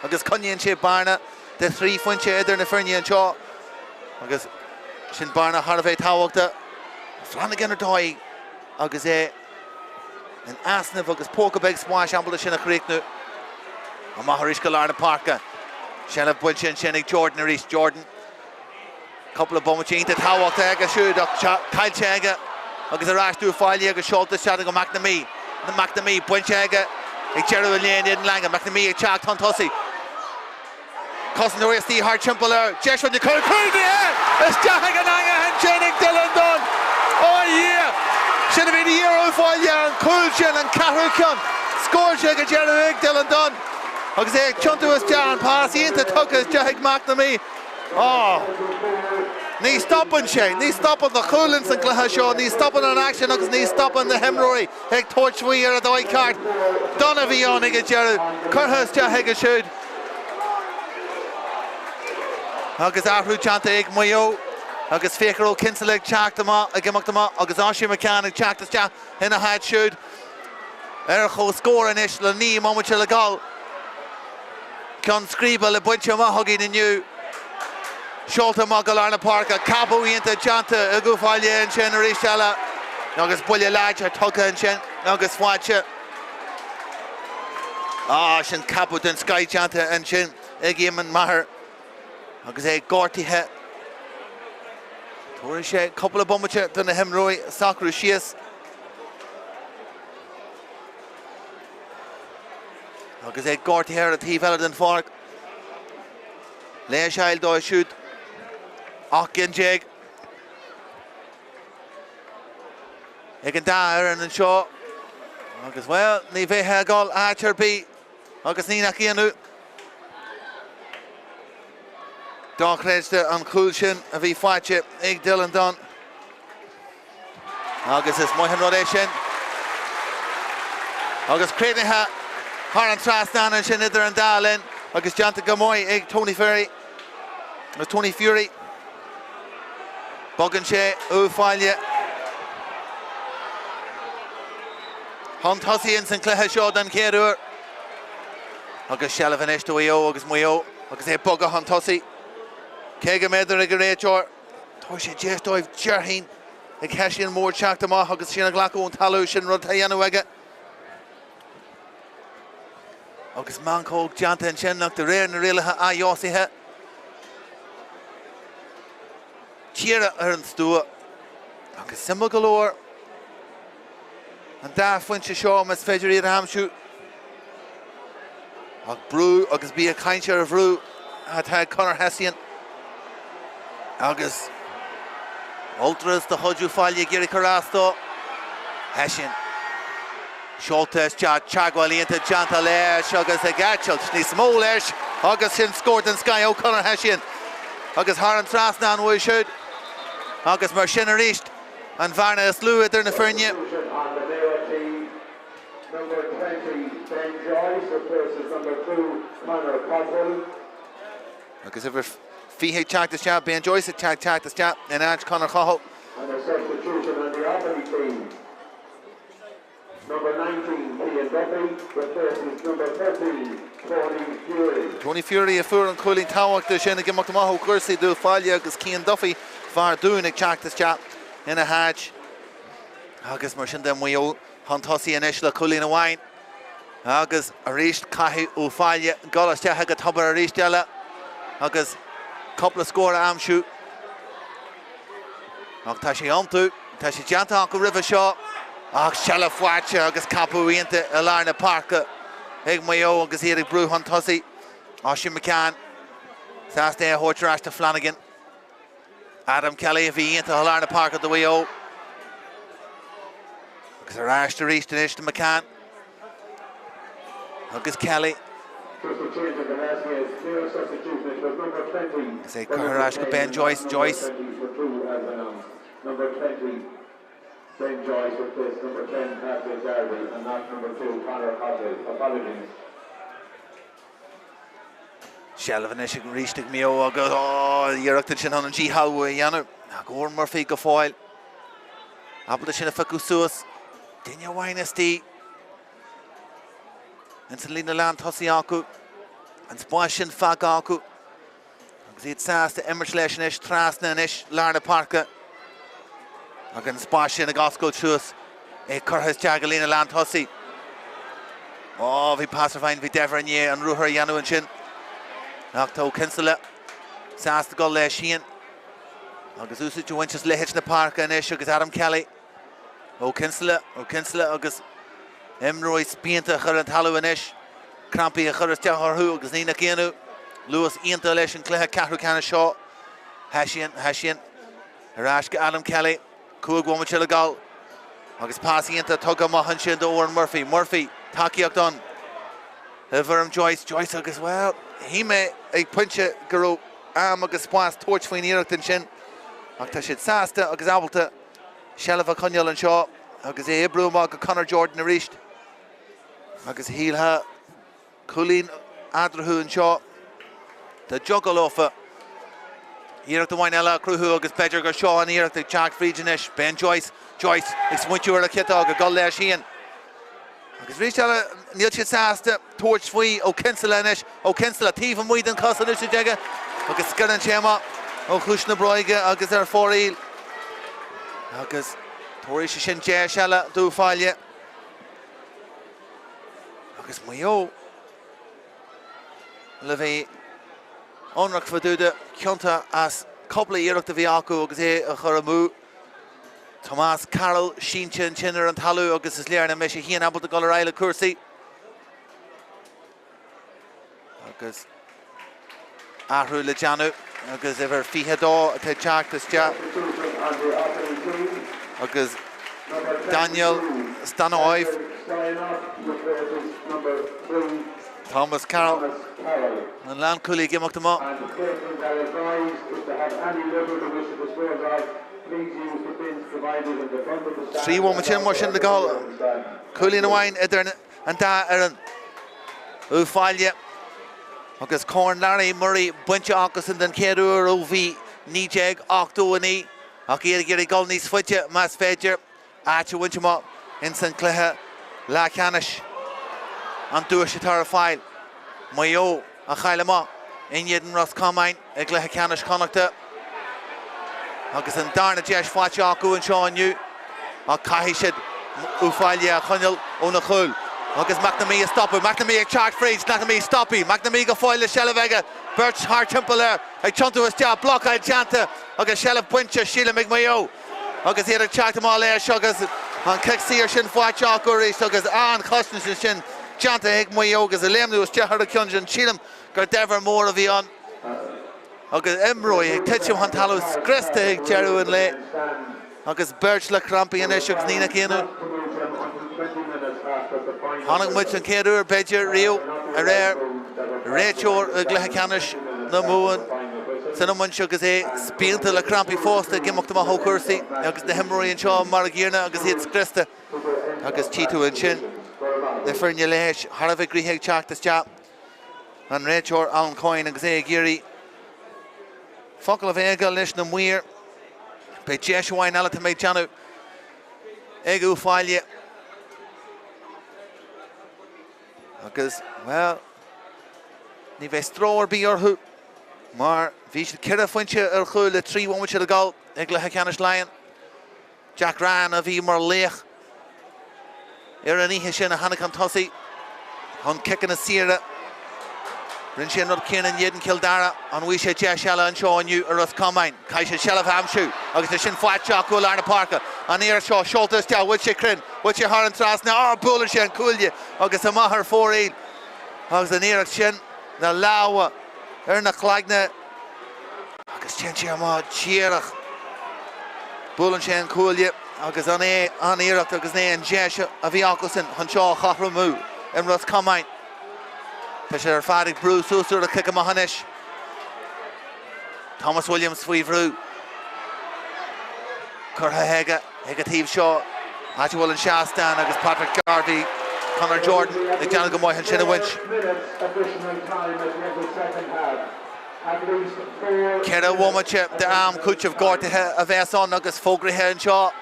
agus coinníonn sé bearna de thrí phointe idir na foirne anseo agus sin bearna thar a bheith tábhachtach. Flanagan ar dóigh agus é in easnamh agus póca beag spáis ábalta sin a chríochnú. Amach arís go lár na páirce. Seilbh bainte ansin ag Jordan arís. Jordan. Cúpla bomaite iontach tábhachtach aige siúd ach caillte aige agus ar ais d'Uíbh Fhailí agus seolta isteach go McNamee. McNamee bainte aige ag deireadh an léin Aidan Langan. McNamee ag teacht chun tosaigh. Cosantóirí istigh thart timpeall air. Deis chun cúl cúilithe isteach ag an eangach ansin ag Dylan Dunne. Ó a Dhia! Sin a bhí de dhíth ar Uíbh Fhailí, an cúl sin, an ceathrú ceann. Scóráilte ag an deireadh ag Dylan Dunne agus é ag tiontú isteach an pas iontach tugtha isteach ag McNamee. Á! Ní stopann sé! Ní stopann na cúil ins an gcluiche seo, ní stopann an aicsean agus ní stopann na himreoirí ag tabhairt faoi ar an dóigh ceart. Dunne a bhí ann ag an deireadh, curtha isteach aige siúd. Agus athrú déanta ag Maigh Eo agus Fiachra Ó Cinnseala ag teacht amach, ag imeacht amach agus Oisín McCann ag teacht isteach ina háit siúd. Ar comhscór anois le 9 mbomaite le gabháil. Ceann scríbe le baint amach againn inniu. Seolta amach go lár na páirce. Ceapadh iontach déanta ag Uíbh Fhailí ansin arís eile agus buille láidir tugtha ansin agus faighte. Ah, sin ceapadh den scoith déanta ansin ag Eamon Maher agus é gortaithe. Tabharfaidh sé cúpla bomaite do na himreoirí socrú síos. Agus é gortaithe ar an taobh eile den pháirc. Leigheas a fháil dóibh siúd. 18 gcinn ag an dá fhoireann anseo. Agus, bhuel, ní bheidh ag dul áit ar bith agus ní nach ionadh. Dochreidte an cúl sin a bhí faighte ag Dylan Dunne. Agus is maith an rud é sin. Agus críochnaithe thar an trasnán ansin idir an dá linn agus déanta go maith ag Tony Furey. Agus Tony Furey. Bogann sé Uíbh Fhailí chun tosaigh ins an cluiche seo den chéad uair. Agus seilbh anois do Mhaigh Eo agus Maigh Eo agus é ag bogadh chun tosaigh. Cé go mb'fhéidir ag an réiteoir, tabharfaidh sé deis dóibh déarfainn ag Hessian Mór teacht amach agus sin a ghlacadh ón talamh, sin rud atá á dhéanamh aige. Agus meancóg déanta ansin ach de réir na rialacha athfheabhsaithe, díreach ar an stua agus suimiúil go leor an dá phointe seo más féidir iad a aimsiú. Ach brú agus bí ag caint ar bhrú atá ag Conor Hessian agus Ultras de chuid Uíbh Fhailí ag iarraidh cur as dó. Hessian seolta isteach, teagmháil iontach déanta leis agus ag eitilt níos mó leis agus sin scór den scoth ó Conor Hessian agus thar an trasnán uaidh siúd agus mar sin arís an bhearna is lú idir na foirne. Number 20, Ben Joyce replaces number 2, Conor Coghill. Agus uimhir 20 ag teacht isteach, Ben Joyce ag teacht isteach in áit Conor Cahill. And a substitution on the Offaly team. Number 19, Cian Duffy, replaces number 13, Tony Furey. Tony Furey a fuair an cúilín tábhachtach sin ag imeacht amach ó chúrsaí d'Uíbh Fhailí agus Cian Duffy, fear Dúin, ag teacht isteach ina háit. Agus mar sin de, Maigh Eo chun tosaigh anois le cúilín amháin. Agus arís caithfidh Uíbh Fhailí dul isteach ag an tobar arís eile agus cúpla scór a aimsiú. Ach tá sé iontu, tá sé déanta acu roimhe seo ach seilbh faighte agus capadh iontach i lár na páirce ag Maigh Eo agus iad ag brú chun tosaigh. Oisín McCann sásta é a thabhairt ar ais do Flanagan. Adam Kelly a bhí iontach i lár na páirce do Mhaigh Eo. Agus ar ais arís anois do McCann. Agus Kelly. Agus é curtha ar ais go Ben Joyce. Joyce. Ben Joyce replaced number 10 Patrick Garvey and not number 2 Conor Cotter. Apologies. Seilbh anois arís ag Maigh Eo agus iarracht ansin chun an díshealbhú a dhéanamh. Ach Odhrán Murphy go fóill. Ábalta sin a phiocadh suas. Duine amháin istigh ins an líne lán tosaigh acu. An spás sin fágtha acu. Agus iad sásta imirt leis anois trasna anois lár na páirce. Agus an spás sin ag oscailt suas, é curtha isteach i líne lán tosaigh. Ó, bhí pas ar fáil, bhí Denvir i ndiaidh an ruathar a dhéanamh ansin. Ach tá Ó Cinnseala sásta dul leis féin. Agus úsáid a bhaint as leithead na páirce anois agus Adam Kelly. Ó Cinnseala, Ó Cinnseala agus imreoirí spíonta a chur ar an talamh anois. Crampaí a chur isteach orthu agus ní nach ionadh. Luas iontach leis an gcluiche ceathrú ceannais seo. Hession, Hession ar ais go Adam Kelly. 5 bhomaite le gabháil agus pas iontach tugtha amach ansin do Odhrán Murphy. Murphy, tacaíocht ann i bhfoirm Joyce. Joyce agus, bhuel, shíl mé ag pointe go raibh am agus spás tabhairt faoin iarracht ansin ach tá siad sásta agus ábalta seilbh a choinneáil anseo agus é oibriú amach go Conor Jordan arís agus shílfeá cúilín eadarthu anseo dá dtiocfadh leofa iarracht amháin eile a chruthú agus b'fhéidir gur seo an iarracht ag teacht fríd anois. Ben Joyce, Joyce ag smaointiú ar a chiotóg, ag dul leis féin. Agus arís eile níl siad sásta tabhairt faoi Ó Cinnseala anois. Ó Cinnseala taobh amuigh den chos in úsáid aige agus sciorrann sé amach ó chúis na bróige agus ar fóraoil. Agus tabharfaidh sé sin deis eile d'Uíbh Fhailí. Agus Maigh Eo le bheith ionraic fá dtaobh de, ciontach as cúpla iarracht a bhí acu agus é a chur amú. Tomás Carroll sínte ansin ar an talamh agus is léir nach mbeidh sé féin ábalta dul ar aghaidh le cúrsaí. Agus athrú le déanamh agus uimhir 22 atá ag teacht isteach agus Daniel Stanoev. Thomas Carroll, an lánchúlaí ag imeacht amach. 3 bhomaite mar sin le gabháil. Cúilín amháin idir an dá fhoireann. Uíbh Fhailí agus Corn Larry Murray bainte acusan den chéad uair ó bhí 1989 ach iad ag iarraidh dul níos faide más féidir. Áit a bhaint amach ins an chluiche leathcheannais. An duais atá ar fáil. Maigh Eo a chaill amach in éadan Ros Comáin i gcluiche ceannais Chonnachta agus an darna deis faighte acu anseo inniu ach caithfidh siad Uíbh Fhailí a choinneáil óna chúl. Agus McNamee a stopadh. McNamee ag teacht fríd. McNamee stoptha. McNamee go fóill le seilbh aige. Beirt thart timpeall air ag tiontú isteach. Blocáil déanta agus seilbh bainte, sílim, ag Maigh Eo. Agus iad ag teacht amach leis agus an cic saor sin faighte acu arís agus an-chosaint ansin déanta ag Maigh Eo agus ag léimniú isteach ar a ceann sin, sílim gur Denvir Mór a bhí ann agus imreoirí ag titim chun talaimh scriosta ag deireadh an lae agus beirt le crampaí anois agus ní nach ionadh. Chonaic muid an chéad uair b'fhéidir riamh aréir réiteoir i gcluiche ceannais na Mumhan san iomáint agus é spíonta le crampaí fosta ag imeacht amach ó chúrsaí agus na himreoirí anseo mar a gcéanna agus iad scriosta agus tchí tú ansin na foirne leighis thar a bheith gnoitheach ag teacht isteach. An réiteoir Alan Coyne agus é ag iarraidh focal a bheith aige leis na maoir. Beidh deis amháin eile tá mé ag déanamh ag Uíbh Fhailí agus, bhuel, ní bheidh stró ar bith orthu mar bhí siad ceithre phointe ar chúl le 3 bhomaite le dul i gcluiche ceannais Laighean. Jack Ryan a bhí mar laoch ar an oíche sin a tháinig chun tosaigh chun ciceanna saora. Rinne sé an rud céanna in éadan Chill Dara. An bhfaighidh sé deis eile anseo inniu i Ros Comáin? Caithfidh siad seilbh a aimsiú agus é sin faighte acu i lár na páirce. An iarracht seo seolta isteach, bhfuil sé cruinn? Bhfuil sé thar an trasnán? Á, buaileann sé an cuaille agus amach ar fóraoil. Agus an iarracht sin, na lámha ar na cloigne. Agus téann sé amach díreach. Buaileann sé an cuaille agus an é an iarracht agus an é an deis a bhí acusan chun seo a chothromú i Ros Comáin. Tá siad ar fad ag brú suas ar an chic amach anois. Thomas Williams faoi bhrú. Curtha aige ag an taobh seo, áit a bhfuil an seastán agus Patrick Garvey, Conor Jordan ag déanamh go maith ansin a bhaint. 4 bhomaite d'am cúitimh gortaithe a bheas ann agus fógraithe anseo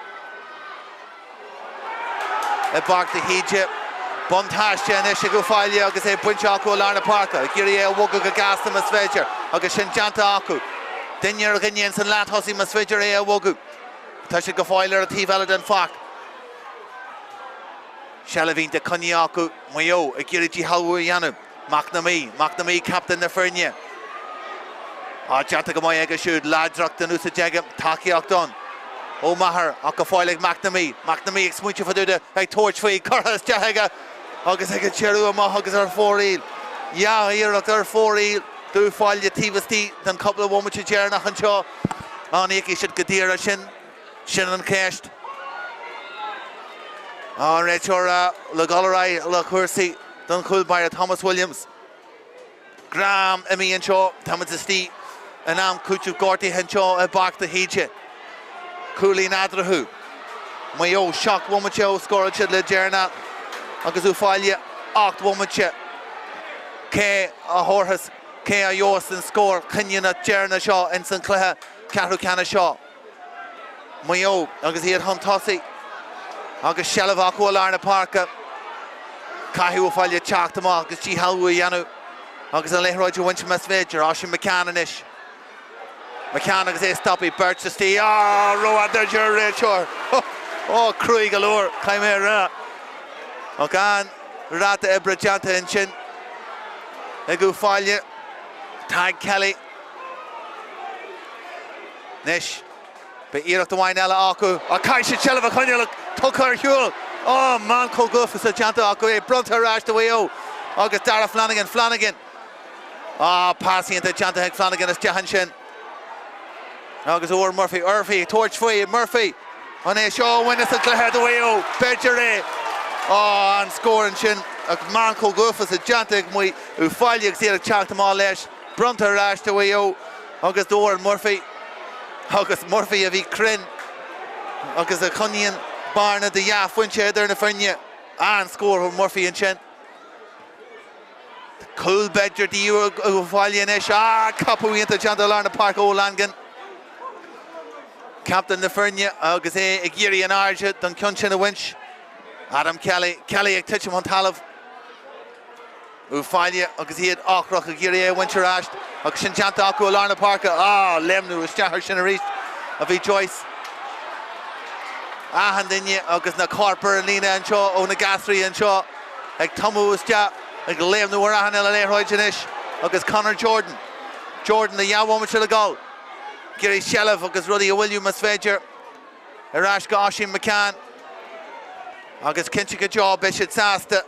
i bPáirc de hÍde. Buntáiste anois ag Uíbh Fhailí agus é bainte acu i lár na páirce, ag iarraidh é a bhogadh go gasta más féidir agus sin déanta acu. Duine ar dhuine ins an leath-thosaí más féidir é a bhogadh. Tá siad go fóill ar an taobh eile den pháirc. Seilbh iontach coinnithe acu, Maigh Eo ag iarraidh díshealbhú a dhéanamh. McNamee, McNamee captaen na foirne. Á, déanta go maith aige siúd, láidreacht in úsáid aige, tacaíocht ann ó Maher ach go fóill ag McNamee. McNamee ag smaointiú fá dtaobh de, ag tabhairt faoi, curtha isteach aige agus ag an deireadh amach agus ar fóraoil. Dhea-iarracht ar fóraoil d'Uíbh Fhailí taobh istigh den chúpla bhomaite deireanach anseo. An íocfaidh siad go daor as sin? Sin an cheist. An réiteoir le dhul ar aghaidh le cúrsaí don chúl báire Thomas Williams. Greim imithe anseo. Táimid istigh in am cúitimh gortaithe anseo i bPáirc de hÍde. Cúilín eatarthu. Maigh Eo 7 bhomaite ó scóráil siad le deireanach agus Uíbh Fhailí 8 bhomaite. Cé a thabharfas, cé a gheobhas an scór cinniúnach deireanach seo ins an chluiche ceathrú ceannais seo? Maigh Eo agus iad chun tosaigh agus seilbh acu i lár na páirce. Caithfidh Uíbh Fhailí teacht amach agus díshealbhú a dhéanamh agus an liathróid a bhaint más féidir. Oisín McCann anois. McCann agus é stoptha, beirt istigh. Á, rófhada a deir an réiteoir. Ó, cruaidh go leor, caithfidh mé a rá. Ach an-ráta oibre déanta ansin ag Uíbh Fhailí. Tadhg Kelly. Anois, beidh iarracht amháin eile acu ach caithfidh siad seilbh a choinneáil tugtha ar shiúl. Ó, man chomh uafásach déanta acu é bronnta ar ais do Mhaigh Eo agus Darragh Flanagan, Flanagan. Á, pas iontach déanta ag Flanagan isteach ansin. Agus Odhrán Murphy, Murphy ag tabhairt faoi, Murphy. An é seo a bhaineas an cluiche do Mhaigh Eo? B'fhéidir é. Á, an scór ansin ach man chomh uafásach déanta ag Maigh Uíbh Fhailí agus iad ag teacht amach leis. Bronnta ar ais do Mhaigh Eo agus d'Odhrán Murphy agus Murphy a bhí cruinn agus a choinníonn bearna de dhá phointe idir na foirne. An-scór ó Murphy ansin. Cúl b'fhéidir d'Uíbh Fhailí anois. Ah, coipeadh iontach déanta i lár na páirce ó Langan. Captaen na foirne agus é ag iarraidh an airde don cheann sin a bhaint. Adam Kelly, Kelly ag titim chun talaimh. Uíbh Fhailí agus iad ocrach ag iarraidh é a bhaint ar ais agus sin déanta acu i lár na páirce. Ah, léimniú isteach air sin arís a bhí Joyce. Achan duine agus na coirp ar an líne anseo ó na gasraí anseo ag tumadh isteach, ag léimniú ar achan uile liathróid anois agus Conor Jordan, Jordan le dhá bhomaite le dhul, ag iarraidh seilbh agus rudaí a mhoilliú más féidir. Ar ais go Oisín McCann agus cinnte go deo beidh siad sásta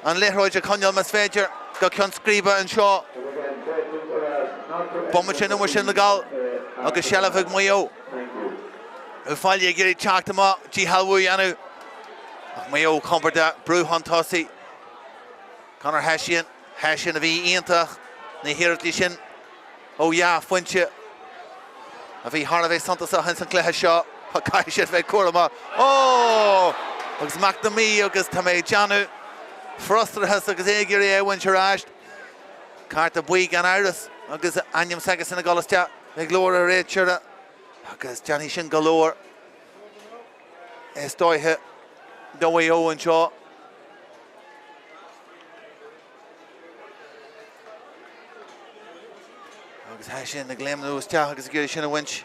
an liathróid a choinneáil más féidir go ceann scríbe anseo. Bomaite nó mar sin le dhul agus seilbh ag Maigh Eo. Uíbh Fhailí ag iarraidh teacht amach, díshealbhú a dhéanamh ach Maigh Eo compordach, brú chun tosaigh. Conor Hession, Hession a bhí iontach na hiarrachtaí sin. Ó dhá phointe a bhí thar a bheith suntasach ins an gcluiche seo, caithfidh siad bheith cúramach. Ó! Agus McNamee agus tá mé ag déanamh frustrachas agus é ag iarraidh é a bhaint ar ais. Cárta buí gan amhras agus ainm s'aigesan ag dul isteach ag glór an réiteora. Agus déanfaidh sin go leor is dóiche do Mhaigh Eo anseo. Agus Hession ag léimniú isteach agus ag iarraidh sin a bhaint.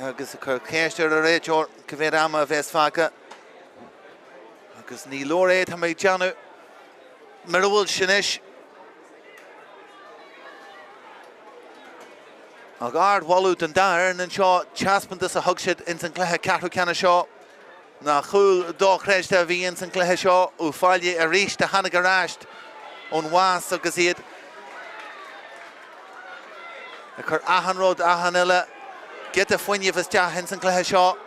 Agus ag cur ceist ar an réiteoir cá mhéad ama a bheas fágtha. Agus ní leor é, tá mé ag déanamh mura bhfuil sin anois. Ach ardmholadh don dá fhoireann anseo, taispeántas a thug siad ins an gcluiche ceathrú ceannais seo. Nach cúl dochreidte a bhí ins an gcluiche seo, Uíbh Fhailí arís a tháinig ar ais ón bhás agus iad ag cur achan rud, achan uile giota fuinnimh isteach ins an gcluiche seo.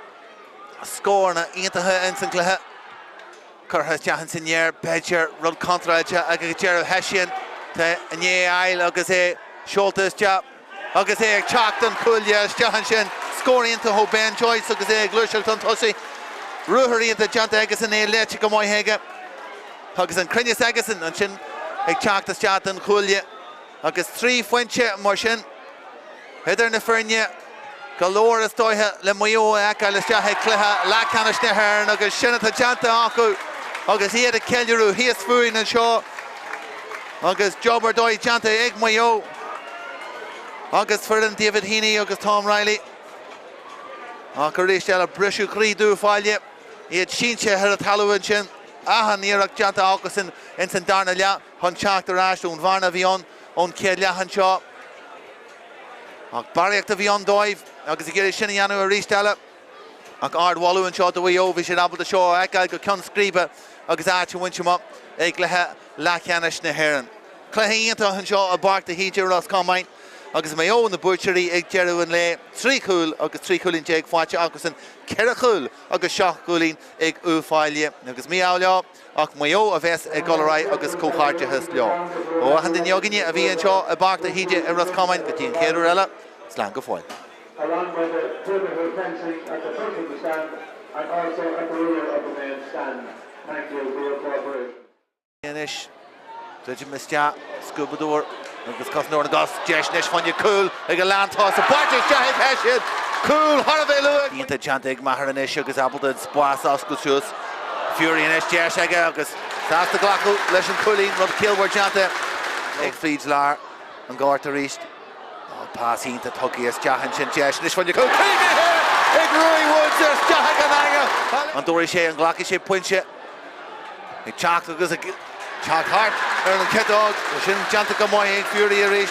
Scóranna iontacha ins an gcluiche. Curtha isteach ins an aer, b'fhéidir, rud contráilte ag an deireadh Hession tá i ndiaidh a fháil agus é seolta isteach agus é ag teacht don chuaille isteach ansin. Scór iontach ó Ben Joyce agus é ag gluaiseacht chun tosaigh. Ruathar iontach déanta aigesean, é léite go maith aige agus an cruinneas aigesean ansin ag teacht isteach don chuaille. Agus 3 phointe mar sin idir na foirne, go leor is dóiche le Maigh Eo a fheiceáil isteach ag cluiche leathcheannais na hÉireann agus sin atá déanta acu agus iad ag ceiliúradh thíos fúinn anseo agus job ar dóigh déanta ag Maigh Eo agus foireann David Heaney agus Tom Reilly. Ach arís eile briseadh croí d'Uíbh Fhailí, iad sínte ar an talamh ansin, achan iarracht déanta acusan ins an darna leath. chun teacht ar ais ón bhearna a bhí ann ón chéad leath anseo. Ach barraíocht a bhí ann dóibh agus ag iarraidh sin a dhéanamh arís eile. Ach ardmholadh anseo do Mhaigh Eo, bhí siad ábalta seo a fheiceáil go ceann scríbe agus áit a bhaint amach i gcluiche leathcheannais na hÉireann. Cluiche iontach anseo i bPáirc de hÍde i Ros Comáin agus Maigh Eo na buaiteoirí ag deireadh an lae. 3 chúl agus 13 chúilín faighte acusan, 4 chúl agus 7 gcúilín ag Uíbh Fhailí agus mí-ádh leo. Ach Maigh Eo a bheas ag dul ar aghaidh agus comhghairdeachas leo. Ó achan duine againne a bhí anseo i bPáirc de hÍde i Ros Comáin go dtí an chéad uair eile, slán go fóill. Along with the perimeter fencing at the front of the stand and also at the rear of the main stand. Thank you for your cooperation. Anois, druidim isteach, scuabadóir agus cosantóir na gcos, deis anois fá choinne cúl ag an lántosaí, buailte isteach ag Hession, cúl thar a bheith luath. Iontach déanta ag Maher anois agus ábalta an spás a oscailt suas. Fury anois, deis aige agus sásta glacadh leis an chúilín, rud ciallmhar déanta ag fríd lár an ghoirt arís. Pas iontach tugtha isteach ansin, deis anois fá choinne cúl, críochnaithe ag Ruairí Woods isteach ag an eanga. An dtabharfaidh sé, an nglacfaidh sé pointe? Ag teacht agus ag teacht thart ar an chiotóg. Sin déanta go maith ag Fury arís.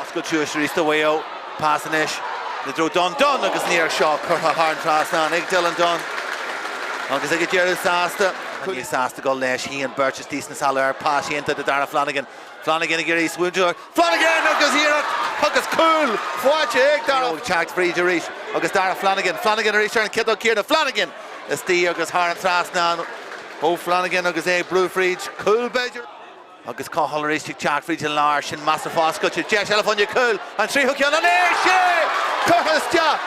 Oscailt suas arís do Mhaigh Eo. Pas anois i dtreo Dunne. Dunne agus an iarracht seo curtha thar an trasnán ag Dylan Dunne. Agus ag an deireadh sásta. Ní sásta dul leis. Shuigh an bheirt istigh sna sála air. Pas iontach do Darragh Flanagan. Flanagan ag iarraidh smaointeoir. Flanagan agus iarracht agus cúl faighte ag Darragh. Ag teacht fríd arís agus Darragh Flanagan. Flanagan arís ar an chiotóg chéanna. Flanagan istigh agus thar an trasnán ó Flanagan agus é ag brú fríd. Cúl b'fhéidir. Agus Cathal arís ag teacht fríd an lár. Sin measartha foscailte. Deis eile fá choinne cúl. An tríú ceann. An é sé! Curtha isteach.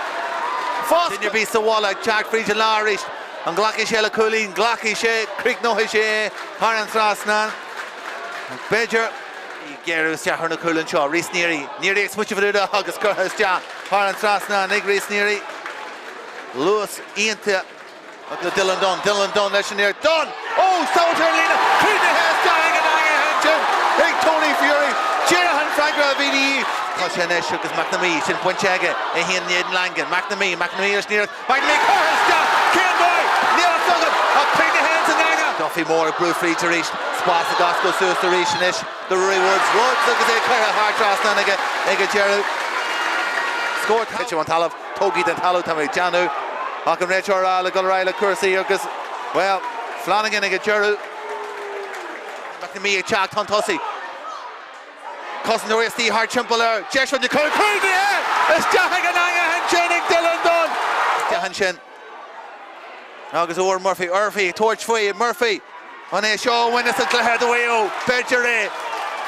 Foscailte. Duine ar bith sa bhaile ag teacht fríd an lár arís. An nglacfaidh sé le cúilín? Glacfaidh sé. Críochnóidh sé é thar an trasnán. B'fhéidir. Ag géarú isteach ar na cúil anseo. Rhys Neary. Neary ag smaoiteamh ar úda agus curtha isteach thar an trasnán ag Rhys Neary. Luas iontach le Dylan Dunne. Dylan Dunne leis an iarracht. Dunne! Ó! Sábháilte ar an líne! Críochnaithe isteach ag an eanga ansin ag Tony Furey. Díreach an freagra a bhí de dhíth. Tá sé anois agus McNamee, sin bainte aige, a haon in éadan Langan. McNamee, McNamee leis an iarracht. McNamee curtha isteach! Cén dóigh? Níl a fhios agam ach críochnaithe ins an eanga! Duffy Mór ag brú fríd arís. Spás ag oscailt suas arís anois do Ruairí Woods. Woods agus é curtha thar trasnán aige ag an deireadh. Scór tite ón talamh, tógtha den talamh, tá mé ag déanamh ach an réiteoir a rá le dul ar aghaidh le cúrsaí agus, bhuel, Flanagan ag an deireadh. McNamee ag teacht chun tosaigh. Cosantóirí istigh thart timpeall air. Deis chun cúil críochnaithe isteach ag an eanga ansin ag Dylan Dunne. Isteach ansin agus Odhrán Murphy, Murphy ag tabhairt faoi, Murphy an é seo a bhaineas an cluiche do Mhaigh Eo? B'fhéidir é.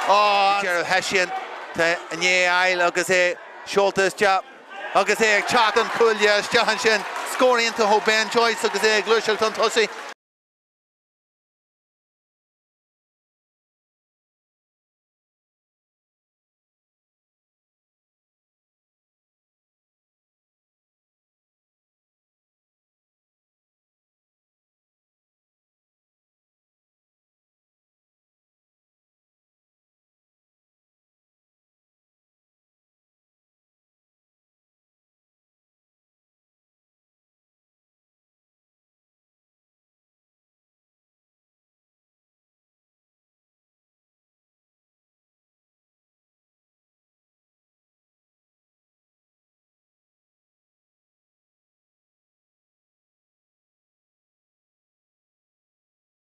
Á, deireadh Hession tá i ndiaidh a fháil agus é seolta isteach agus é ag teacht an chúil isteach ansin. Scór iontach ó Ben Joyce agus é ag gluaiseacht chun tosaigh.